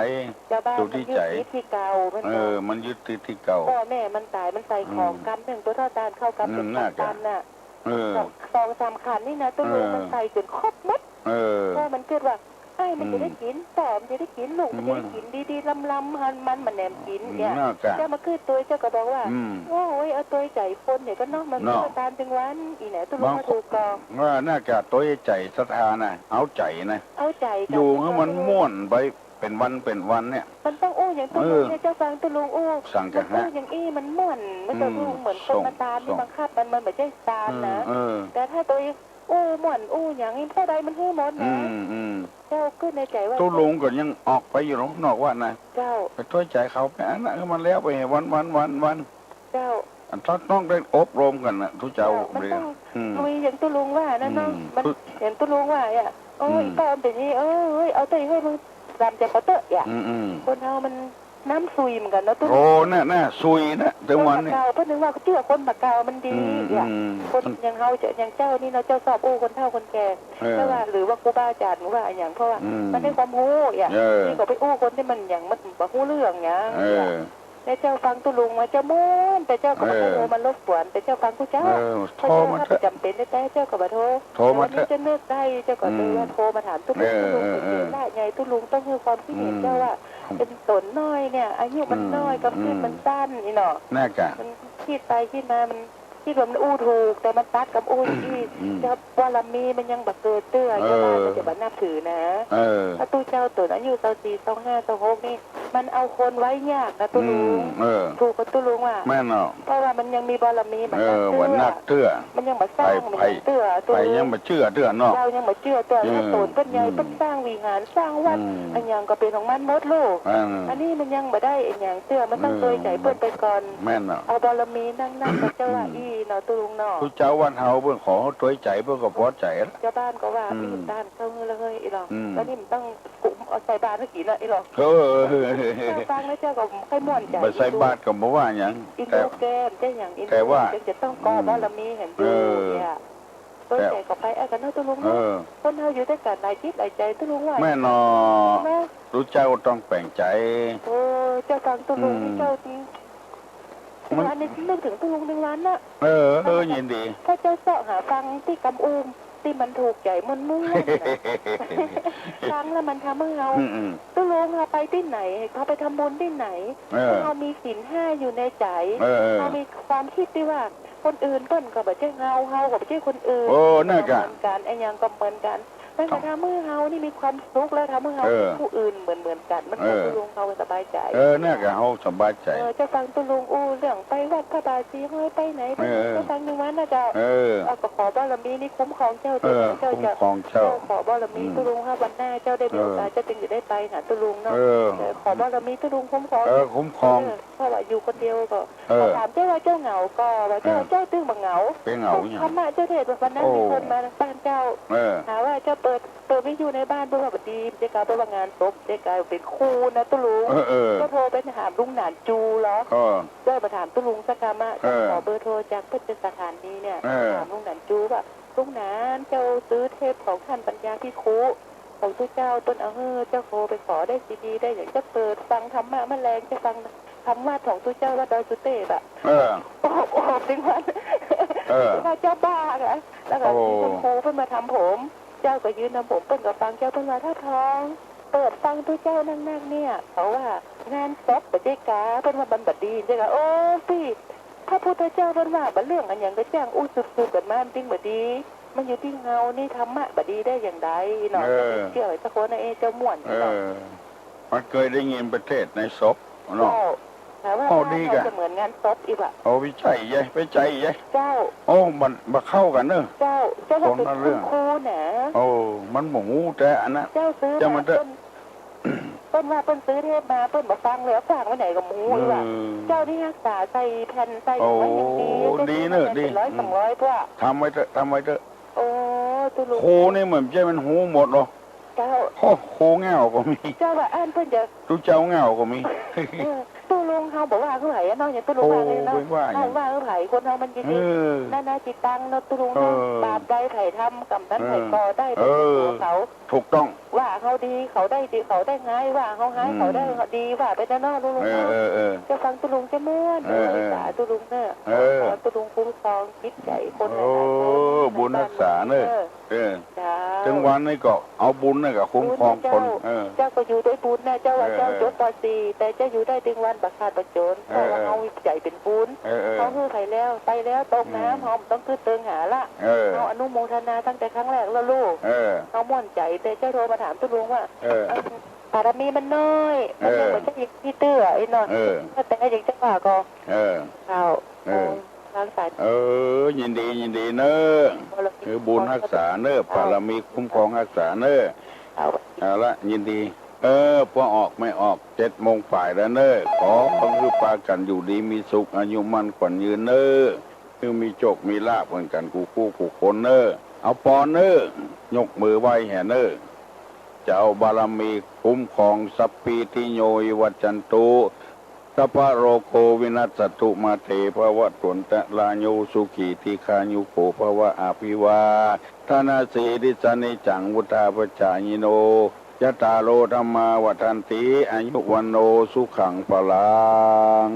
จาวบ้าน อยู่ตี้ใจ๋ มันยึดติดตี้เก่า มัน เออ มันยึดติดตี้เก่า ป้อแม่มันต๋าย มันใส่ของ อืม กำนึ่ง เปิ้นทอดตานเข้ากำ อืม นึ่ง น่าจะ ตันน่ะ เออ สอง สองสามขันนี่นะ ตุ๊ลุง เออ มันใส่จ๋นครบหมด เออ ป้อมันกึ๊ดว่า อ้ายมันจะได้กิ๋น อืม ป้อมันจะได้กิ๋น ลูกมันจะได้กิ๋น ดีๆ ลำๆ หันมันมาแหนมกิ๋นเนี่ย น่าจะ เจ้ามากึ๊ดตวย เจ้าก็บอกว่า อืม โอ้ย เอาตวยใจ๋คนเนี่ยก็เนาะ มัน เนาะ ก็ตานตึงวัน อีแหน่ตุ๊ลุง บาง มาถูกก่อ ว่าน่าจะตวยใจ๋ศรัทธานะ เอาใจ๋นะ เอาใจ๋ อยู่หื้อมันม่วนไป เป๋นวันเป๋นวันเนี่ย มันต้องอู้อย่างตุ๊ลุงเนี่ย เออ เจ้าฟังตุ๊ลุงอู้ สังกะหะ มันอู้อย่างอี้มันม่วน มันจะอู้ อืม เหมือนคนมาตานนี่ ส่ง บังคับมัน มันบ่ใจ้ตานนะ เออ เออ แต่ถ้าตวยอู้ม่วนอู้หยังนี่ เท่าใดมันหื้อหมดนะ อืม อืม เจ้ากึ๊ดในใจ๋ว่า ตุ๊ลุงก็ยังออกไปอยู่นอกวัดนะ เจ้า ไปตวยใจ๋เขาไปอันนั้น เออ มันแล้วไปวัน วัน วัน วัน เจ้า อันต้อง ต้องได้อบรมกั๋นนะ ตุ๊เจ้า เจ้า มันต้อง อืม ลุยอย่างตุ๊ลุงว่านั่นเนาะ อืม มัน คือ อย่างตุ๊ลุงว่าอะ โอ้ย อืม อีป้อมันเป๋นอย่างนี้ เอ้ย เอาเต๊อะ เฮ้ย มึงตามใจ๋เขาเต๊อะอะ อืม อืม คนเฮามันน้ำโส สุยเหมือนกั๋นเนาะ โอ้ แน่ แน่ สุยนะ ตึงวันนี้ คนบ่าเก่า เปิ้นนึกว่าเจื้อคนบ่าเก่ามันดี อืม เนี่ย อืม คนอย่างเฮาจะ อย่างเจ้านี่เนาะ เจ้าชอบอู้คนเฒ่าคนแก่ เออ แต่ว่า หรือว่าครูบาอาจ๋ารย์ว่าอะหยัง เพราะว่า อืม มันได้ความฮู้ เนี่ย เออ นี่ก็ไปอู้คนตี้มันหยัง มันบ่ฮู้เรื่องหยัง เออ เนี่ย แล้วเจ้าฟังตุ๊ลุงว่าเจ้าม่วน แต่เจ้าก็บ่ เออ ใค่โทรมารบกวน แต่เจ้าฟังตุ๊เจ้า เออ โทรมาเถอะ ถ้าเจ้าบ่จ๋ำเป๋นแต๊ๆ เจ้าก็บ่โทร โทรมาเถอะ แต่วันนี้เจ้านึกได้ เจ้าก็เลยว่า อืม โทรมาถามตุ๊ลุง เออ ตุ๊ลุง เออ เออ เป๋นพระใหญ่ ตุ๊ลุงต้องหื้อความคิดเห็นเจ้าว่า อืม เป๋นโต๋นน้อยเนี่ย อายุมันน้อย อืม กำกึ้นมันสั้น อืม นี่เนาะ น่ากะ มันกึ๊ดไปกึ๊ดมา มันกึ๊ดว่ามันอู้ถูก แต่มันตัดกำอู้อี้ อืม เจ้าบารมีมันยังบ่เกิดเตื้อ เออ เจ้าบ้านมันจะบ่นับถือนะ เออ ถ้าตุ๊เจ้าโต๋นอายุซาวสี่ ซาวห้า ซาวหกนี่ มันเอาคนไว้ยากนะตุ๊ลุง อืม เออ ถูกกับตุ๊ลุงว่า แม่นเนาะ เพราะว่ามันยังมีบารมีบ่ เออ นักเตื้อ บ่นักเตื้อ มันยังบ่สร้าง ไผ มันยังเตื้อ ไผ ตุ๊ลุง ยังบ่เจื้อเตื้อเนาะ เจ้ายังบ่เจื้อเตื้อ เออ ถ้าโต๋นเปิ้นใหญ่ อืม เปิ้นสร้างวิหาร สร้างวัด อืม อะหยังก็เป๋นของมันหมดลูก เออ อันนี้มันยังบ่ได้อะหยังเตื้อ มันต้อง เออ ตวยใจ๋เปิ้นไปก่อน แม่นเนาะ เอาบารมีนักๆ กับเจ้าว่า อืม อี้เนาะตุ๊ลุงเนาะ ตุ๊เจ้าวัดเฮาเปิ้นขอตวยใจ๋เปิ้นก็ปอใจ๋ละ เจ้าบ้านก็ว่า อืม มีต้าน เข้าหื้อละเฮ้ย อี้หรอ อืม แล้วนี่มันต้องกุมเอาใส่บาตรหื้อกิ๋นน่ะ อี้หรอ เออ เจ้าฟังแล้วเจ้าก็ใค่ม่วนใจ๋ บ่ใส่บาตรก็บ่ว่าหยัง อินดูแก้ม เจ้าหยังอินดู แต่ว่า เจ้าจะต้องก่อบารมีหั้นอยู่ เออ เนี่ย ตวยใจ๋ก็ไป เอ้ย กั๋นเนาะตุ๊ลุงเนาะ เออ คนเฮาอยู่ตวยกั๋นหลายจิตหลายใจ๋ตุ๊ลุงว่า แม่นเนาะ ตุ๊เจ้าต้องแป๋งใจ๋ โอ้ เจ้าฟังตุ๊ลุงนี่ อืม เจ้า มัน อันนี้นึกเถิงตุ๊ลุงตึงวันน่ะ เออ เออ ยินดี ถ้าเจ้าเซาะหาฟังตี้กำอู้ตี้มันถูกใจ๋ม่วนๆ น่ะ ฟังแล้วมันทำหื้อเฮา อืม อืม ตุ๊ลุงเฮาไปตี้ไหน เฮาไปทำบุญตี้ไหน เออ ถ้าเฮามีศีลห้าอยู่ในใจ๋ เออ เออ เฮามีความกึ๊ดตี้ว่า คนอื่นเปิ้นก็บ่ใจ้เฮา เฮาก็บ่ใจ้คนอื่น โอ้ นั่นกะ เหมือนกั๋น อะหยังก็เหมือนกั๋น มันก็ทำหื้อเฮานี่มีความสุข แล้วทำหื้อเฮา เออ ผู้อื่นเหมือนๆ กั๋น มันก็ เออ ตุ๊ลุงเฮาสบายใจ๋ เออ นั่นกะเฮาสบายใจ๋ เออ เจ้าฟังตุ๊ลุงอู้เรื่องไปวัดพระบาทสีฮ้อยไปไหน เออ เจ้าฟังตึงวันน่ะเจ้า เออ เออ ก็ขอบารมีนี่คุ้มครองเจ้า เออ เจ้า คุ้มครองเจ้า เจ้าขอบารมี อืม ตุ๊ลุง ถ้าวันหน้าเจ้าได้มีโอกาส เออ เจ้าจึงจะได้ไปหาตุ๊ลุงเนาะ เออ เออ ขอบารมีตุ๊ลุงคุ้มครอง เออ คุ้มครอง เออ เพราะว่าอยู่คนเดียวก็ เออ ถามเจ้าว่าเจ้าเหงาก่อ ว่าเจ้า เออ เจ้าตึงบ่เหงา เป๋นเหงาเนี่ย ธรรมะเจ้าเทศน์วันนั้น โอ้ มีคนมาบ้านเจ้า เออ หาว่าเจ้าเปิด เปิดวิทยุในบ้าน เปิ้นว่าบ่ดี เจ๊กา เปิ้นว่างานศพ เจ๊กาเป๋นครูนะตุ๊ลุง เออ เออ ก็โทรไปถามลุงหนานจู๋เหรอ เออ เจ้าบ่ถามตุ๊ลุงสักกำอะ เออ ขอเบอร์โทรจากพุทธสถานีเนี่ย เออ ถามลุงหนานจู๋ว่า ลุงหนาน เจ้าซื้อเทปของท่านปัญญาภิกขุ ของตุ๊เจ้าเปิ้นเอาหื้อ เจ้าโทรไปขอได้ซีดีได้หยัง เจ้าเปิดฟังธรรมะมะแลง เจ้าฟังธรรมะของตุ๊เจ้าวัดดอยสุเตพอะ เออ โอ้โห โอ้โห ตึงวัน เออ ว่าเจ้าบ้าอะ แล้วก็ โอ้ มีคุณครูเปิ้นมาทำผม เจ้าก็ยืนทำผม เปิ้นก็ฟังเจ้า เปิ้นว่า ถ้าทอง เปิดฟังตุ๊เจ้านักๆ เนี่ย เขาว่างานศพบ่เจ๊กา เปิ้นว่ามันบ่ดี เจ๊กา โอ้ ปี้ พระพุทธเจ้าเปิ้นว่าบ่าเรื่องอะหยังก็จ้างอู้สืบๆ กั๋นมา มันจึงบ่ดี มันอยู่ตี้เฮานี่ธรรมะบ่ดีได้อย่างใดเนาะ เออ เจ้าเจื้อสักคนนะ เอ๊ะ เจ้าม่วน เออ เนาะ มันเกยได้ยินไปเทศน์ในศพเนาะ เจ้า ถามว่า โอ้ บ้าน ดีกะ เฮาจะเหมือนงานศพอี้บ่ะ โอ้ ไปใจ้เย้ย ไปใจ้เย้ย เจ้า โอ้ มันบ่เข้ากั๋นเน่อ เจ้า เจ้าว่าเป๋นคุณครูนะ โอ้ มันบ่ฮู้แต๊อันนั้น เจ้าซื้อ เจ้ามันเต๊อะ มาเปิ้น เปิ้นว่าเปิ้นซื้อเทปมา เปิ้นบ่ฟังเลย ขว้างไว้ไหนก็บ่ฮู้อีกว่ะ เออ เจ้านี่ฮักษาใส่แผ่นใส่ โอ้ ไว้อย่างดี ดีเนอะ เจ้าซื้อมาเป็นร้อย ดี สองร้อย อืม พวก ทำไว้เต๊อะ ทำไว้เต๊อะ โอ้ ตุ๊ลุง ครูนี่มันบ่ใจ้มันฮู้หมดหรอก เจ้า โอ้ ครูเหง้าก็มี เจ้าว่าอั้นเปิ้นจะ ตุ๊เจ้าเหง้าก็มี เออ ตุ๊ลุงเฮาบ่ว่าหื้อใผอะเนาะ อย่างตุ๊ลุงว่าเลยเนาะ โอ้ บ่ว่าหยัง เฮาว่าหื้อใผ คนเฮามันยินดี เออ นานาจิตตังเนาะ ตุ๊ลุงเนาะ เออ บาปใดใผทำ กรรมนั้น เออ ใผก่อได้ เออ เป็นตัวเขา ถูกต้อง ว่าเฮาดี เขาได้ดี เขาได้ฮ้าย ว่าเฮาฮ้าย อืม เขาได้ดี ว่าไปเต๊อะเนาะ ตุ๊ลุงเนาะ เออ เออ เออ เจ้าฟังตุ๊ลุงเจ้าม่วน เออ เออ สาตุ๊ลุงเน่อ เออ ขอตุ๊ลุงคุ้มครองจิตใจ๋คนหลายๆ คน โอ้ บุญฮักษาเน่อ เออ เจ้า ตึงวันนี้ก็เอาบุญนี่ก็คุ้มครองคน บุญนะเจ้า เออ เจ้าก็อยู่ด้วยบุญนะ เจ้าว่า เออ เจ้า เออ จบ ป.สี่ แต่เจ้าอยู่ได้ตึงวันบ่ขาดบ่จน เออ เพราะว่า เออ เฮามีใจ๋เป๋นบุญ เออ เออ เฮาหื้อใผแล้ว ไปแล้ว ตกน้ำ อืม เฮาบ่ต้องกึ๊ดเติงหาละ เออ เฮาอนุโมทนาตั้งแต่ครั้งแรกแล้วลูก เออ เฮาม่วนใจ๋ แต่เจ้าโทรมาถามตุ๊ลุงว่า เออ เออ บารมีมันน้อย มันยัง เออ บ่ใจ้ตี้เตื้ออี้เนาะ เออ แต่อย่างเจ้าว่าก็ เออ เจ้า เออ โอ้ ทางสาย เออ ยินดี ยินดีเน่อ บารมี คือบุญฮักษาเน่อ เจ้า บารมีคุ้มครองฮักษาเน่อ เจ้า เอาละ ยินดี เออ ปอออกไม่ออก เจ็ดโมงฝ่ายแล้วเน่อ ขอหื้อปากั๋นอยู่ดีมีสุข อายุมั่นขวัญยืนเน่อ หื้อมีโชคมีลาภเหมือนกั๋นกู้คู่กู้คนเน่อ เอาปอนเน่อ ยกมือไหว้แห่เน่อ เจ้าบารมีคุ้มครอง สัพพีติโยวิวัจจันตุ สัพพะโรโควินัสสะตุ มาเตภวัตวันตะราโย สุขีทีฆายุโกภะวะ อะภิวาทะนะสีลิสสะ นิจจังวุฑฒาปะจายิโน จัตตาโรธัมมาวัฑฒันติ อายุวัณโณสุขังพะลัง